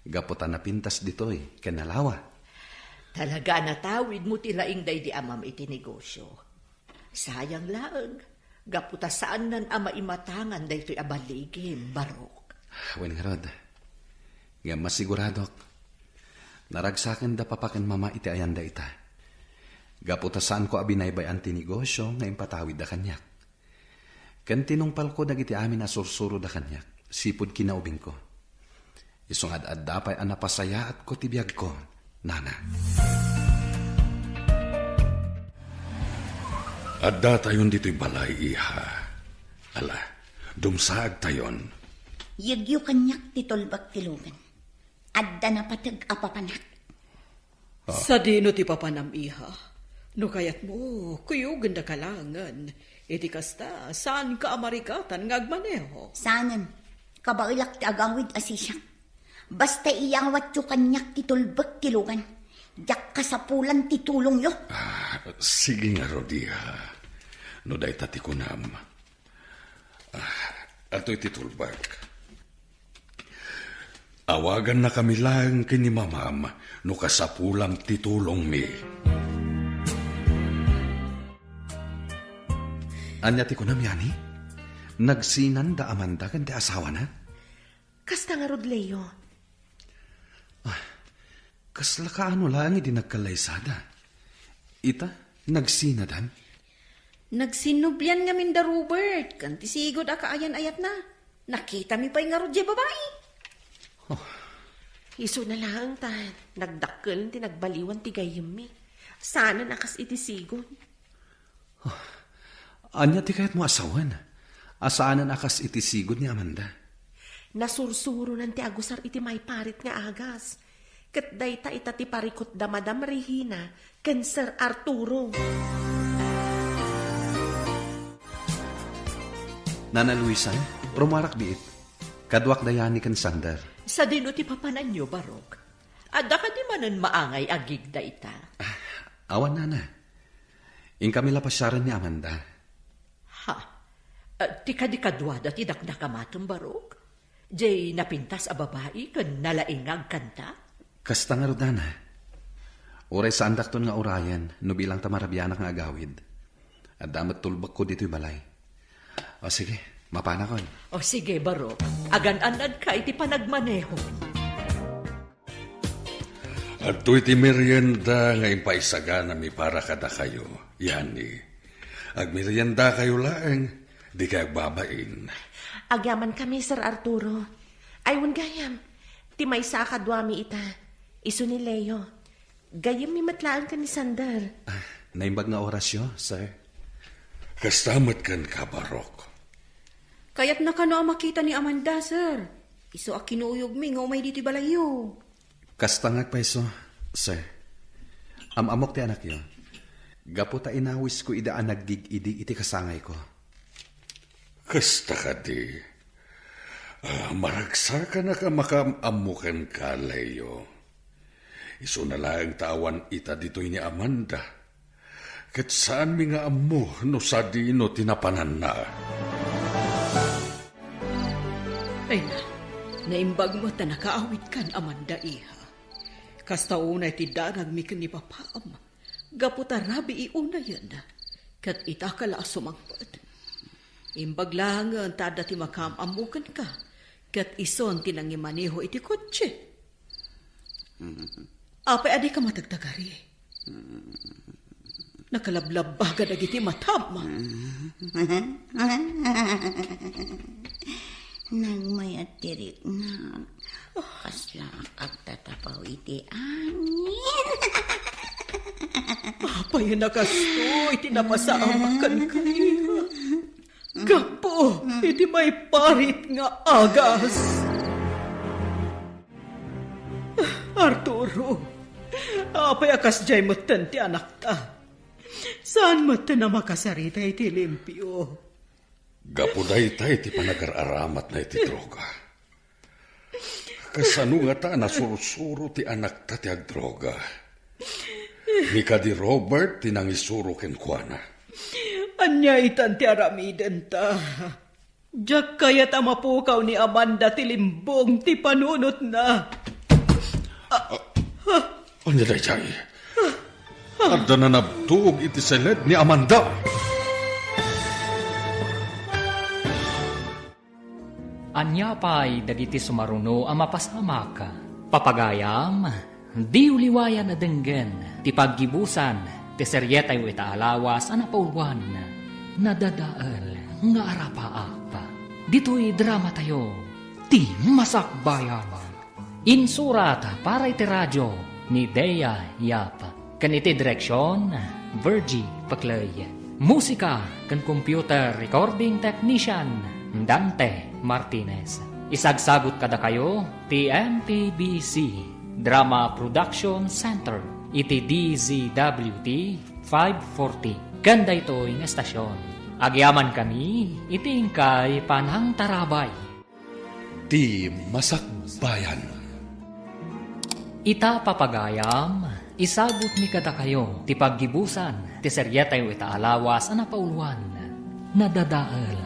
Gapu ta napintas ditoy, ken nalawa. Talaga a natawidmo ti laing daydi amam iti negosio. Sayang laeng, gapu ta saannan a maimatangan daytoy a baligim, Barok. Wen ngarud, ngem masiguradok, naragsakenda papa ken mama iti ayanda ita. Gapu ta saanko a binaybay-an ti negosio nga impatawidda kaniak. Ken tinungpalko dagiti amin a sursuroda kaniak, sipud kinaubingko. Isu nga ad-adda pay a napasayaatko ti biagko, nana. Addatayon ditoy balay, iha. Ala, dumsaagtayon. Yegyo kaniak ti tulbek ti lugan. Adda napateg a papanak. Ah. Sadino ti papanam, iha? No kayatmo, kuyogenda ka laengen. Iti kasta, saanka a marikatan nga agmaneho. Saanen. Kabaelak ti agawid a sisiak. Basta iyawatyo kaniak ti tulbek ti lugan. Diak kasapulan ti tulongyo. Ah, sige ngarud, iha. No dayta ti kunam. Ah, adtoy ti tulbek. Awagannakami laeng ken ni mamam no kasapulam ti tulongmi. Ania ti kunam, Yani? Nagsinan da Amanda ken ti asawana? Kasta ngarud, Leo. Ah, kasla kaano laeng idi nagkallaysada? Ita, nagsinadan? Nagsinnublian ngamin da Robert, ken ti sigud a kaayan-ayatna. Nakitami pay ngarud diay babai. Oh. Isuna laeng ta nagdakkel ti nagbaliwan ti gayyemmi. Saanen a kas iti sigud. Oh. Ania ti kayatmo a sawen? A saanen a kas iti sigud ni Amanda. Nasursuronan ti agusar iti maiparit nga agas. Ket dayta ita ti parikut da Madam Regina ken Sir Arturo. Nana Luisa, rumuarak biit. Kaduak da Yani ken Sander. Sadino ti papananyo, Barok? Adda kadi manen maangay a gig dayta? Ah, awan, nana. Inkami la pasiaren ni Amanda. Ha? Ah, ti kadi kaduada ti dakdakamatem, Barok? Jay napintas a babai ken nalaing nga agkanta? Kasta ngarud, nana. Uray saandakton nga urayen no bilang ta marabianak nga agawid. Adda met tulbekko ditoy balay. O sige, mapanakon. O sige, Barok. Agan-annadka iti panagmaneho. Adtoy ti merienda nga impaisaganami para kadakayo, Yani. Agmeriendakayo laeng, dikay agbabain. Agyamankami, Sir Arturo. Ay, wen gayam, ti maysa a kaduami ita, isu ni Leo. Gayyemmi met laeng ken ni Sander. Ah, naimbag nga orasyo, sir. Kasta met kenka, Barok. Kayatna kano a makita ni Amanda, sir. Isu a kinuyogmi nga umay ditoy balayyo. Kasta nga agpayso, sir. Am-ammok ti anakyo. Gapu ta inawisko ida a naggig-idi iti kasangayko. Kasta kadi. Ah, maragsakanak a makaam-ammo kenka, Leo. Isuna laeng ta awan ita ditoy ni Amanda. Ket saanmi nga ammo no sadino ti napananna. Ay na, naimbag met ta nakaawidkan, Amanda, iha. Kasta unay ti danagmi ken ni papaam, gapu ta rabii unayen, ket ita ka la a sumangpet. Imbag laengen ta adda ti makaam-ammo kenka, ket isun ti nangimaneho iti kotse. Apay a dika matagtagari? Nakalablabbaga dagiti matam. Nagmayat ti riknak. Kasla agtatapaw iti angin. Apay a nakastoy ti napasamak kenka, iha? Gapu iti maiparit nga agas. Arturo, apay a kasdiay metten ti anakta? Saan metten a makasarita iti limpio? Gapu dayta iti panagar-aramatna iti droga. Kasano ngata a nasursuro ti anakta ti agdroga? Ni kadi Robert ti nangisuro kenkuana. Ania itan ti aramidenta? Diak kayat a mapukaw ni Amanda ti limbong ti panunotna. Ania daydiay? Adda nanabtog iti seled ni Amanda. Ania pay dagiti sumaruno a mapasamak? Papagayam, diyo liwayan a denggen ti paggibusan ti serietayo ita a lawas a napauluan, Nadadael nga Arapaap. Ditoy dramatayo, Ti Masakbayan. Insurat para iti radio ni Dea Yap, ken iti direksion, Virgie Paclay. Musika ken computer recording technician, Dante Martinez. Isagsagut kadakayo ti M P B C Drama Production Center iti D Z W T five forty. Ken daytoy nga estasion, agyamankami iti inkay panangtarabay. Ti Masakbayan. Ita papagayam, isagutmi kadakayo ti paggibusan ti serietayo ita a lawas a napauluan, Nadadael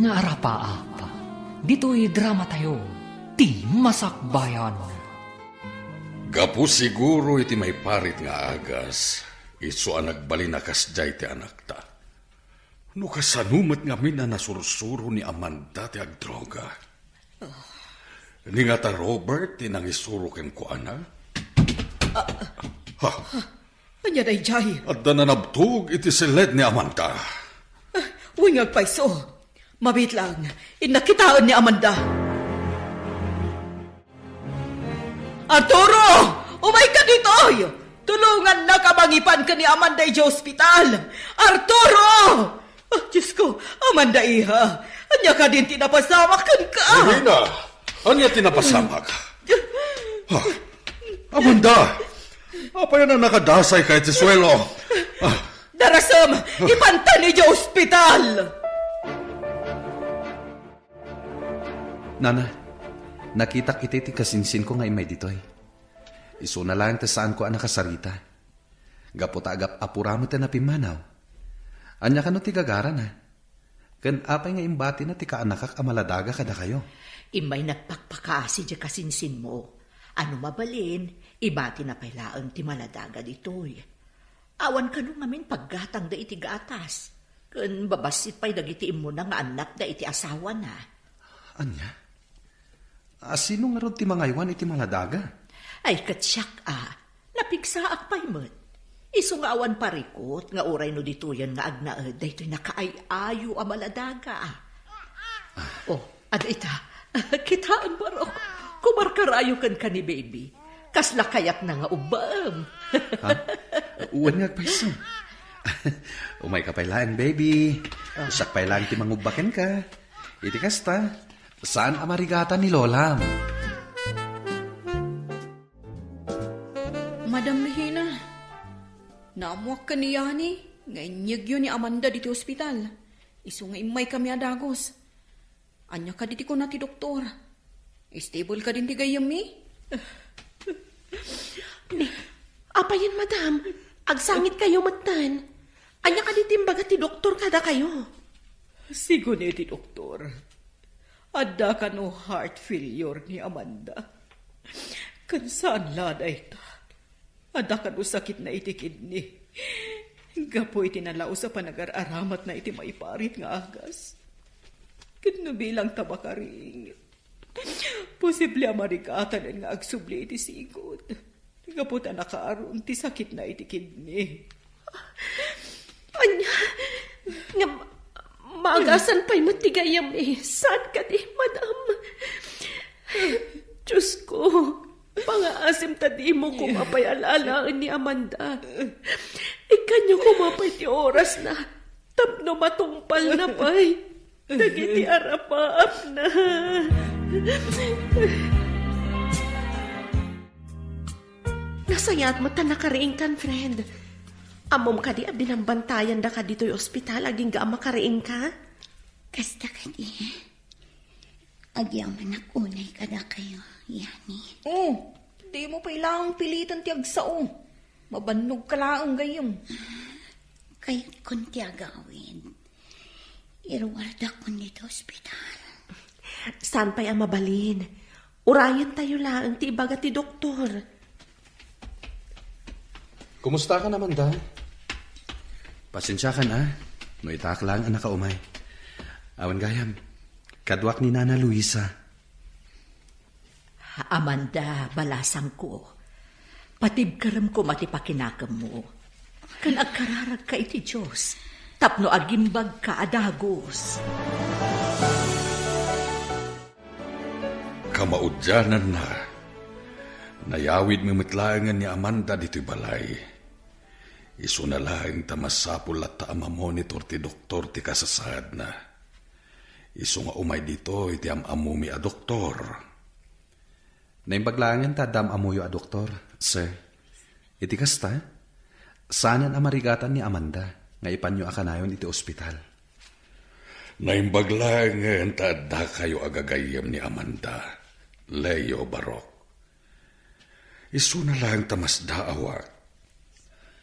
nga Arapaap. Ditoy dramatayo, Ti Masakbayan. Gapu siguro iti maiparit nga agas, isu a nagbalin a kasdiay ti anakta. No kasano met ngamin a nasursuro ni Amanda ti agdroga? Ni ngata Robert ti nangisuro kenkuana? Ha? Ania daydiay? Adda nanabtog iti seled ni Amanda. Wen nga agpayso. Mabiit lang, innak kitaen ni Amanda. Arturo! Umayka ditoy! Tulongannaka a mangipan ken ni Amanda idiay ospital! Arturo! Ah, Diosko, Amanda, iha, ania kadin ti napasamak kenka? Irina, ania ti napasamak? Ha? Amanda! Apay a nakadasayka iti suelo? Ah. Darasem, ipanta idiay ospital! Nana, nakitak iti ti kasinsinko nga immay ditoy. Isuna laeng ti saanko a nakasarita. Gapu ta agap-apura met ti napimmanaw. Ania kano ti gagarana? Ken apay nga imbatina ti kaanakak a maladaga kadakayo? Immay nagpakpakaasi ti kasinsinmo. Ano mabalin, ibatina pay laeng ti maladaga ditoy. Awan kano ngamin paggatangda iti gatas, ken babassit pay dagiti immuna nga annakda iti asawana. Ania? A, sino ngarud ti mangaywan iti maladaga? Ay, ket siak a, napigsaak pay met. Isu nga awan parikut nga uray no ditoyen nga agnaed daytoy nakaay-ayo a maladaga. Oh, adda ita. Kitaem, Barok. Kumarkarayo kenka ni Baby. Kasla kayatna nga ubbaem. Ha? Wen nga agpayso. Umayka pay laeng, Baby. Siak pay laeng ti mangubba kenka. Iti kasta, saan a marigatan ni Lolam. Madam Regina, naammoak ken ni Yani nga inyegyo ni Amanda ditoy ospital. Isu nga immaykami a dagus. Ania kadi ti kuna ti doktor? Stable kadin ti gayyemmi? Ni, apayen, madam? Agsangitkayo metten. Ania kadi ti imbaga ti doktor kadakayo? Sigun iti doktor, Adda kano heart failure ni Amanda. Ken saan la dayta. Adda kano sakitna iti kidney. Gapu iti nalaus a panagar-aramatna iti maiparit nga agas. Ket no bilang ta makaring, posible a marigatanen nga agsubli iti sigud. Gapu ta nakaaron ti sakitna iti kidney. Ania? Nga ma-, maagasan pay met ti gayyem, eh. Saan kadi, madam? Diyos ko, pangaasim ta dimo koma pay alaalaen ni Amanda. Ikkanyo koma pay ti orasna tapno matungpalna pay dagiti arapaapna. Nasayaat met ta nakariingkan, friend. Ammom kadi a binambantayan daka ditoy ospital agingga a makariingka? Kasta kadi. Agyamanak unay kadakayo, Yani. Oh, dimo pay laeng piliten ti agsao. Mabannogka laeng gayyem. Kayatkon ti agawid. Iruardakon ditoy ospital. Saan pay a mabalin. Urayentayo laeng ti ibaga ti doktor. Kumusta ka naman, da? Pasensiakan, a. No itaak laeng a nakaumay. Awan gayam. Kaduak ni Nana Luisa. Amanda, balasangko, patibkerem koma ti pakinakemmo, ken agkararagka iti Dios tapno agimbagka a dagus. Kamaudiananna, nayawidmi met laengen ni Amanda ditoy balay. Isuna laeng ta masapul latta a mamonitor ti doktor ti kasasaadna. Isu nga umay ditoy ti am-ammomi a doktor. Naimbag laengen ta adda am-ammoyo a doktor, sir. Iti kasta, saanen a marigatan ni Amanda nga ipanyo a kanayon iti ospital. Naimbag laengen ta addakayo a gagayyem ni Amanda, Leo Barok. Isuna laeng ta masdaawak.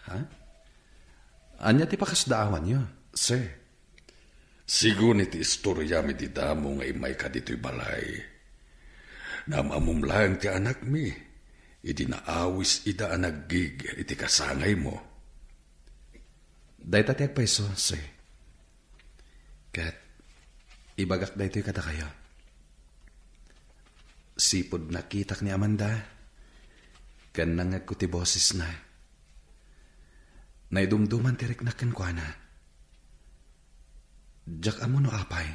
Ha? Ania ti pakasdaawanyo, sir? Sigun iti istoriam idi damo nga immayka ditoy balay. Naam-ammom laeng ti anakmi, idi naawis ida a naggig iti kasangaymo. Dayta ti agpayso, sir. Ket ibagak daytoy kadakayo. Sipud nakitak ni Amanda, ken nangngegko ti bosesna. Naidumduman ti riknak kenkuana. Diak ammo no apay.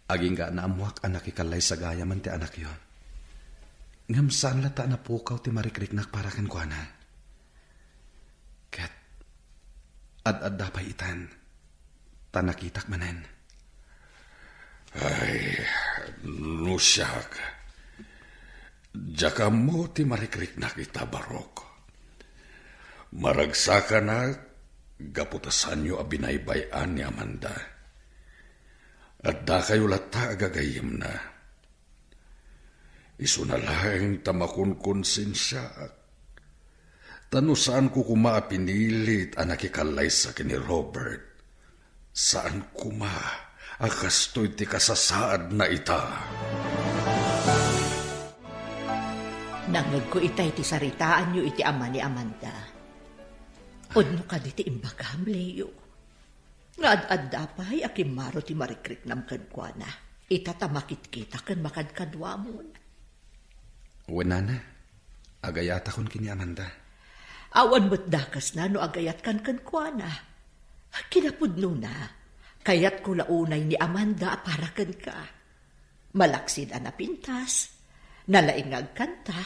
Agingga naammoak a nakikallaysa gayamen ti anakyo. Ngem saan latta a napukaw ti marikriknak para kenkuana. Ket ad-adda pay itan, ta nakitak manen. Ay, no siak, diak ammo ti marikriknak ita, Barok. Maragsakanak gapu ta saanyo a binaybay-an ni Amanda. Addakayo latta a gagayyemna. Isuna laeng ta makonkonsensiaak. Ta no saanko koma a pinilit a nakikallaysa ken ni Robert, saan koma a kastoy ti kasasaadna ita. Nangngegko itay ti saritaanyo iti ama ni Amanda. Pudno kadi ti imbagam, Leo, nga ad-adda pay a kimmaro ti marikriknam kenkuana, ita ta makitkita ken makadkaduamon. Wen, nana, agayatakon ken ni Amanda. Awan met dakesna no agayatkan kenkuana. Kinapudnona, kayatko la unay ni Amanda a para kenka. Malaksid a napintas, nalaing nga agkanta,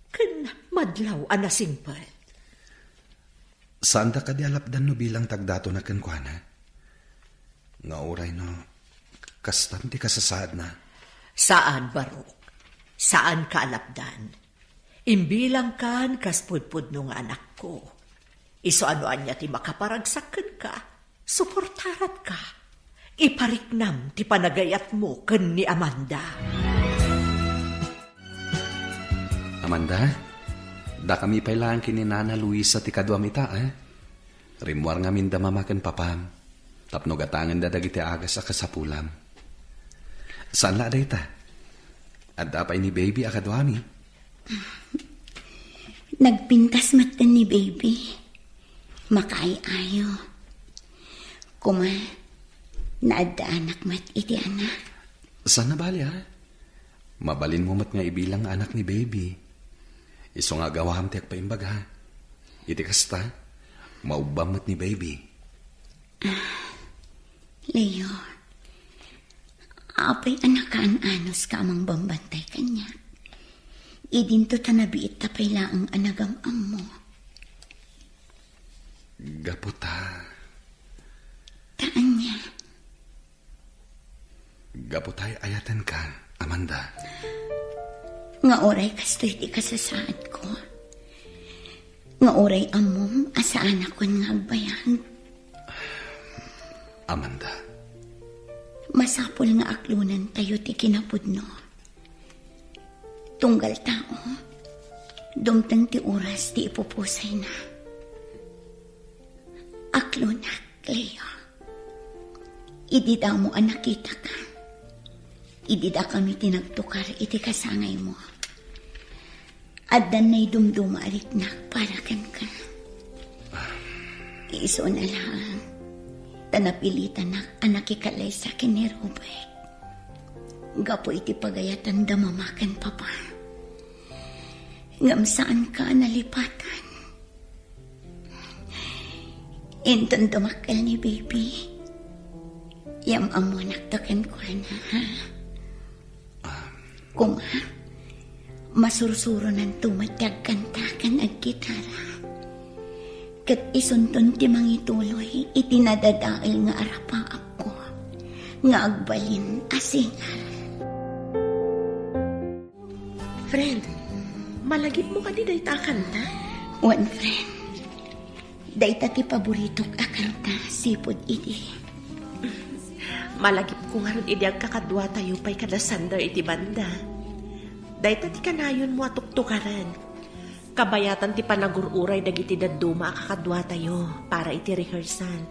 ken madlaw a nasingpet. Saanda kadi a lapdan no bilang ti agdatona kenkuana? Nga uray no kastan ti kasasaadna? Saan, Barok. Saanka a lapdan. Imbilangkan kas pudpudno nga anakko. Isu a no ania ti makaparagsak kenka, suportaratka. Ipariknam ti panagayatmo ken ni Amanda. Amanda, dakami pay laeng ken ni Nana Luisa ti kaduam ita, eh? Rimmuar ngamin da mama ken papam, tapno gatangenda dagiti agas a kasapulam. Saan la dayta? Adda pay ni Baby a kaduami? Nagpintas met ni Baby. Makaay-ayo. Kuma, naaddaanak met iti anak. Saan a bali, a? Mabalinmo met nga ibilang nga anak ni Baby. Isu nga agawam ti agpaimbag, ha? Iti kasta, maubbam met ni Baby. Leo, apay a nakaan-anos ka a mangbambantay kaniak? Idinto ta nabiit ta pay laeng a nagam-ammo. Gapu ta. Ta ania? Gapu ta ay-ayatenka, Amanda. Nga uray kastoy ti kasasaadko. Nga uray ammom a saanakon nga agbayag. Amanda. Masapul nga aklonentayo ti kinapudno. Tunggal tao, dumteng ti oras ti ipupusayna. Aklonak, Leo. Idi damo a nakitaka, idi dakami ti nagtukar iti kasangaymo, addan naidumduma a riknak para kenka. Isuna laeng ta napilitanak a nakikalaysa ken ni Robert gapu iti pagayatanda mama ken papa. Ngem saanka a nalipatan. Inton dumakkel ni Baby, yam-ammonakto kenkuana, ha? Kuma, masursuronanto met ti agkanta ken aggitara. Ket isunton ti mangituloy iti nadadael nga arapaapko nga agbalin a singer. Friend, malagipmo kadi dayta a kanta? Wen, friend. Dayta ti paboritok a kanta, sipud idi. Malagipko ngarud idi agkakaduatayo pay kada Sander iti banda. Dayta ti kanayonmo a tuktukaren. Kabayatan ti panagur-uray dagiti dadduma a kakaduatayo para iti rehearsal.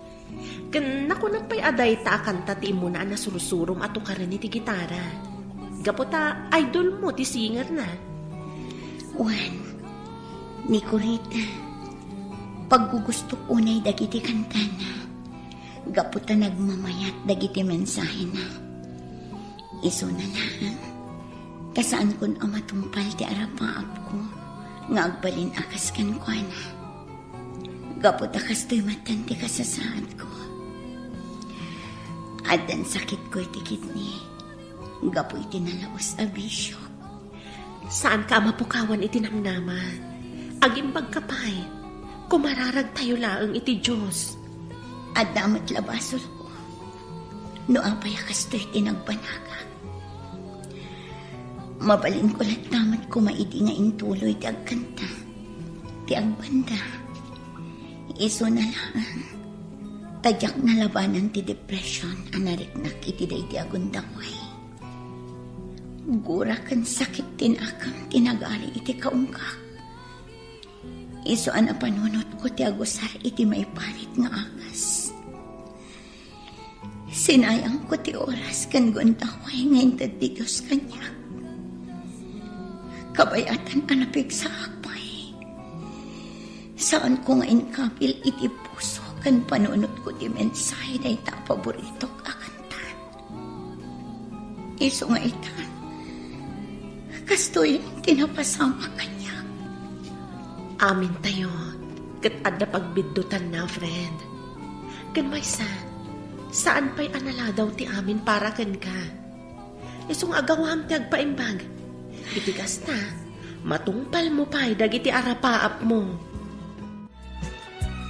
Ken nakunak pay a dayta a kanta ti immuna a nasursurom a tukaren iti gitara. Gapu ta idolmo ti singerna. Wen, ni Corita, paggugustok unay dagiti kantana. Gapu ta nagmamayat dagiti mensahena. Isuna laeng, ta saankon a matungpal ti arapaapko nga agbalin a kas kenkuana. Gapu ta kastoy met ti kasasaadko. Addan sakitko iti kidney gapu iti nalaus a bisio. Saanka a mapukawan iti namnama. Agimbagka pay. Kumararagtayo laeng iti Dios. Adda met la basolko. No apay a kastoy ti nagbanagak. Mabalinko latta met koma idi nga intuloy ti agkanta, ti agbanda. Isuna laeng, ta diak nalabanan ti depression a nariknak iti daydi a gundaway. Gura ken sakit ti nakem ti nagari iti kaungkak. Isu a napanunotko ti agusar iti maiparit nga agas. Sinayangko ti oras ken gundaway nga inted ti Dios kaniak. Kabayatan a napigsaak pay. Saanko nga inkabil iti puso ken panunotko ti mensahe dayta a paboritok a kanta. Isu nga ita, kastoy ti napasamak kaniak. Amintayo, ket adda pagbiddutanna, friend. Ken maysa, saan pay a naladaw ti amin para kenka. Isu nga agawam ti agpaimbag. Iti kasta, matungpalmo pay dagiti arapaapmo.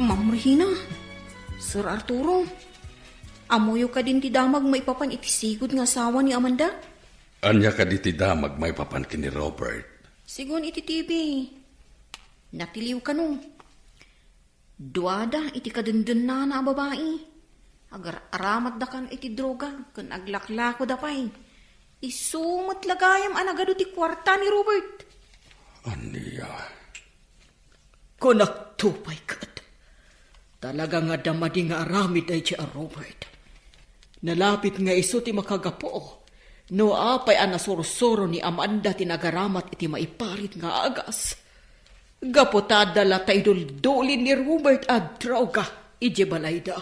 Ma'am Regina, Sir Arturo, ammoyo kadin ti damag maipapan iti sigud nga asawa ni Amanda? Ania kadi ti damag maipapan ken ni Robert? Sigun iti T V, natiliw kano. Duada iti kadendennana a babai. Agar-aramatda kano iti droga ken aglaklakoda pay. Isu met la gayam a nagadu ti kuarta ni Robert. Ania? Kunakto pay ket, talaga nga adda madi nga aramid daydiay a Robert. Nalabit nga isu ti makagapu No apay a nasursuro ni Amanda ti nagaramat iti maiparit nga agas, gapu ta adda latta iduldulin ni Robert a droga idiay balayda.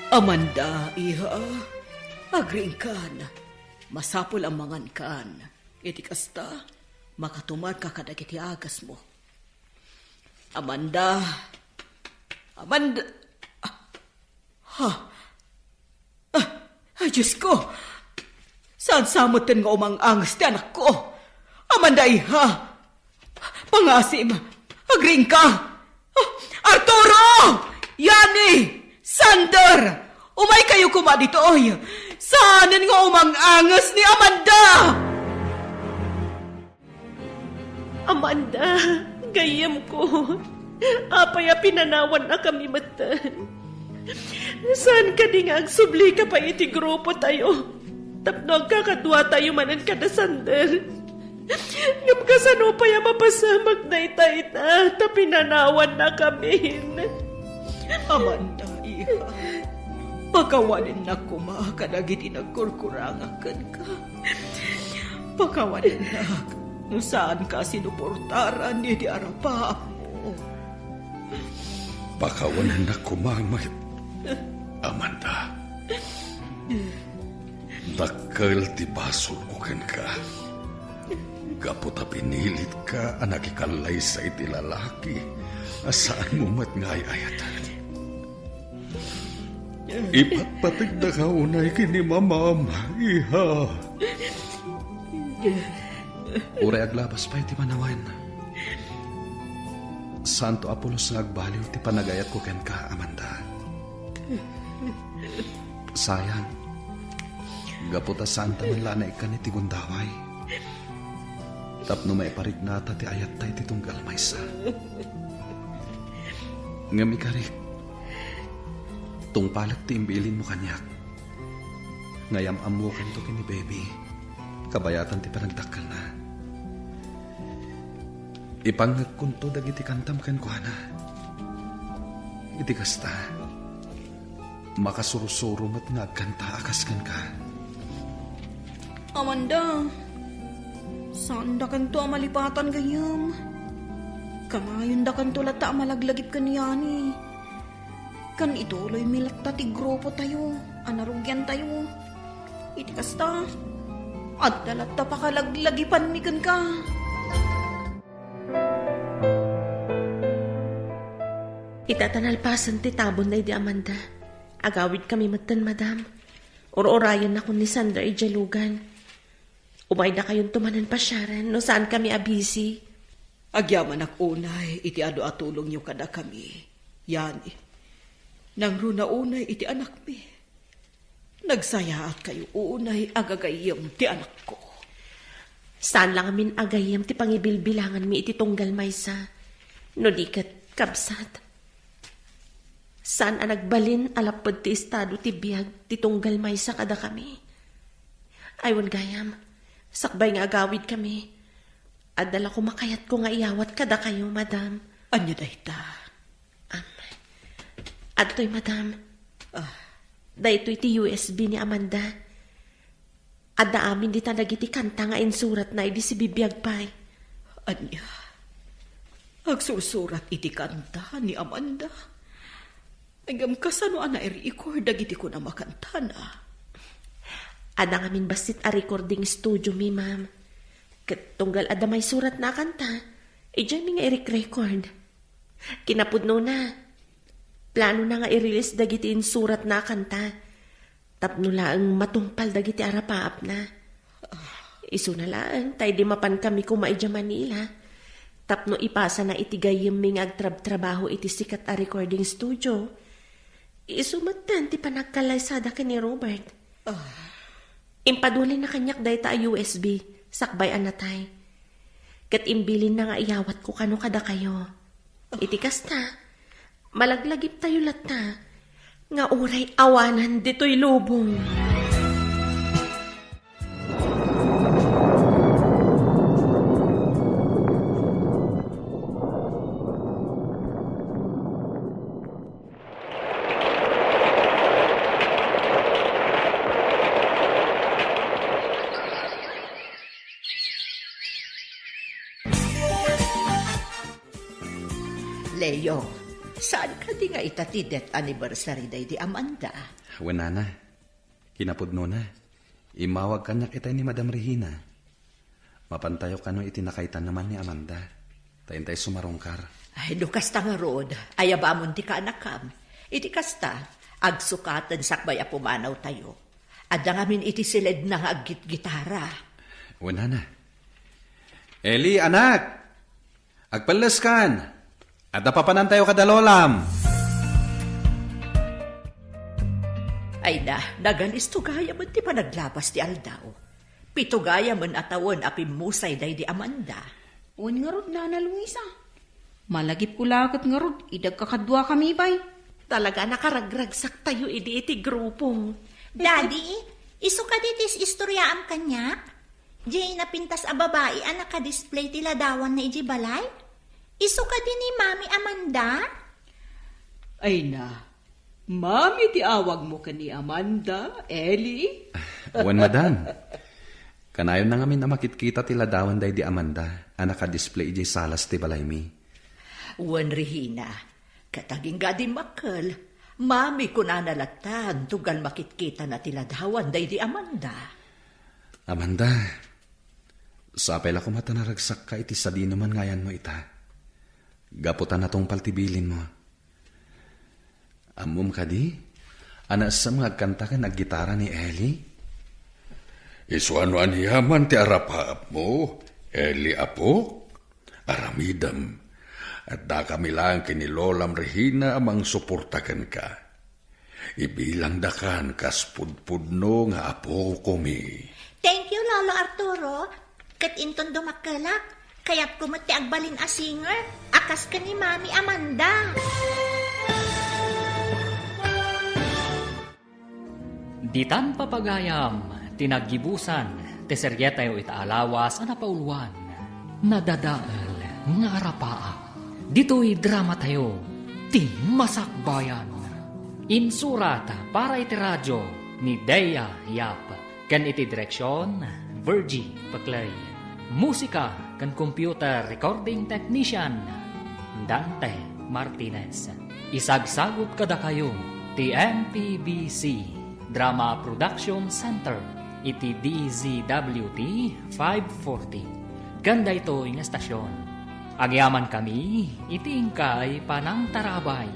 Amanda, iha, agriingkan. Masapul a mangankan. Iti kasta, makatumarka kadagiti agasmo. Amanda. Amanda. Ah, ha? Ah, ay, Diyos ko! Saan sa metten nga umang-anges ti anakko? Amanda, iha! Pangasim! Agriingka! Ah, Arturo! Yani! Sander! Umaykayo koma ditoy! Saanen nga umang-anges ni Amanda! Amanda, gayyemko, apay a pinanawannakami metten? Saan kadi nga agsublika pay iti grupotayo tapno agkakaduatayo manen kada Sander? Ngem kasano pay a mapasamak dayta ita ta pinanawannakamin? Amanda, iha, pakawanennak koma kadagiti nagkurkurangak kenka. Pakawanennak no saanka sinuportaran idi arapaapmo. Pakawanennak koma met, Amanda. Dakkel ti basolko kenka. Gapu ta pinilitka a nakikallaysa iti lalaki a saanmo met nga ay-ayaten. Ipatpategdaka unay ken ni mamam, iha. Uray aglabas pay ti manawen, saanto a pulos nga agbaliw ti panagayatko kenka, Amanda. Sayang, gapu ta saanta man la a naikkan iti gundaway tapno maipariknata ti ayatta iti tunggal maysa. Ngem ikarik, tungpalek ti imbilinmo kaniak. Nga yam-ammokanto ken ni Baby, kabayatan ti panagdakkelna. Ipangngegkonto dagiti kantam kenkuana. Iti kasta, makasursuro met nga agkanta a kas kenka. Amanda, saandakanto a malipatan gayyem. Kanayondakanto latta a malaglagip ken Yani. Ken ituloymi latta ti grupotayo a narugiantayo. Iti kasta, adda latta pakalaglagipanmi kenka. Ita ta nalpasen ti tabonna idi Amanda, agawidkami metten, madam. Ur-urayennakon ni Sandra idiay lugan. Umaydakayonto manen pasiaren no saankami a busy. Agyamanak unay iti adu a tulongyo kadakami, Yani. Nangruna unay iti anakmi. Nagsayaatkayo unay a gagayyem ti anakko. Saan la ngamin a gayyem ti pangibilbilanganmi iti tunggal maysa, no di ket kabsat. Saan a nagbalin a lapped ti estado ti biag ti tunggal maysa kadakami. Ay, wen gayam, sakbay nga agawidkami, adda la koma kayatko nga iyawat kadakayo, madam. Ania dayta? Am, adtoy, madam. Ah. Daytoy ti U S B ni Amanda. Adda amin dita dagiti kanta nga insuratna idi sibibiag pay. Ania? Agsursurat iti kanta ni Amanda? Ngem kasano a nai-record dagiti kunam a kantana? Adda ngamin bassit a recording studio mi, ma'am. Ket tunggal adda maisuratna a kanta, idiaymi nga irek-record. Kinapudnona, planona nga i-release dagiti insuratna a kanta tapno laeng matungpal dagiti arapaapna. Isuna laeng ta idi mapankami koma idiay Manila tapno ipasana iti gayyemmi nga agtrabtrabaho iti sikat a recording studio, isu metten ti panagkallaysada ken ni Robert. Ah. Impadulinna kaniak dayta a U S B sakbay a natay. Ket imbilinna nga iyawatko kano kadakayo. Iti kasta, malaglagiptayo latta nga uray awanan ditoy lubong. Eyo, saan kadi nga ita ti death anniversary daydi Amanda? Wen, nana. Kinapudnona, immawag kaniak itay ni Madam Regina. Mapantayo kano iti nakaitan naman ni Amanda. Ta intay sumarungkar. Ay, no kasta ngarud, ayabamon ti kaanakam. Iti kasta, agsukaten sakbay a pumanawtayo. Adda ngamin iti siledna nga aggitgitara. Wen, nana. Eli, anak! Agpelleskan! Adda papanantayo kada lolam! Ay na, nagalisto gayamen ti panaglapas ti aldaw. Pito gayamen a tawen a pimmusay daydi Amanda. Wen ngarud, Nana Luisa. Malagipko la ket ngarud, idi agkakaduakami pay. Talaga a nakaragragsaktayo idi iti grupo. Daddy, isu kadi ti is-istoryaam kaniak? Diay napintas a babai a nakadisplay ti ladawanna idiay balay? Isu kadi ni Mami Amanda? Ay na, Mami ti awagmo ken ni Amanda, Eli? Wen, madam. Kanayon na ngamin a makitkita ti ladawan daydi Amanda a nakadisplay idiay salas ti balaymi. Wen, Regina, ket agingga dimmakkel, Mami, kunana latta, tugal makitkitana ti ladawan daydi Amanda. Amanda, sapay la koma ta naragsakka iti sadino man nga ayanmo ita. Gapu ta natungpal ti bilinmo. Ammom kadi a naessem nga agkanta ken aggitara ni Eli? Isu a no aniaman ti arapaapmo, Eli, apok, aramidem. Addakami laeng ken ni Lolam Regina a mangsuporta kenka. Ibilangdakan kas pudpudno nga apokomi. Thank you, Lolo Arturo. Ket inton dumakkelak, kayatko met ti agbalin a singer a kas ken ni Mami Amanda. Ditan, papagayam, ti naggibusan ti serietayo ita a lawas a napauluan, Nadadael nga Arapaap. Ditoy dramatayo, Ti Masakbayan. Insurat para iti radio ni Dea Yap ken iti direksion, Virgie Peclay. Musika ken computer recording technician, Dante Martinez. Isagsagut kadakayo ti M P B C Drama Production Center iti D Z W T five forty. Ken daytoy nga estasion, agyamankami iti inkay panangtarabay.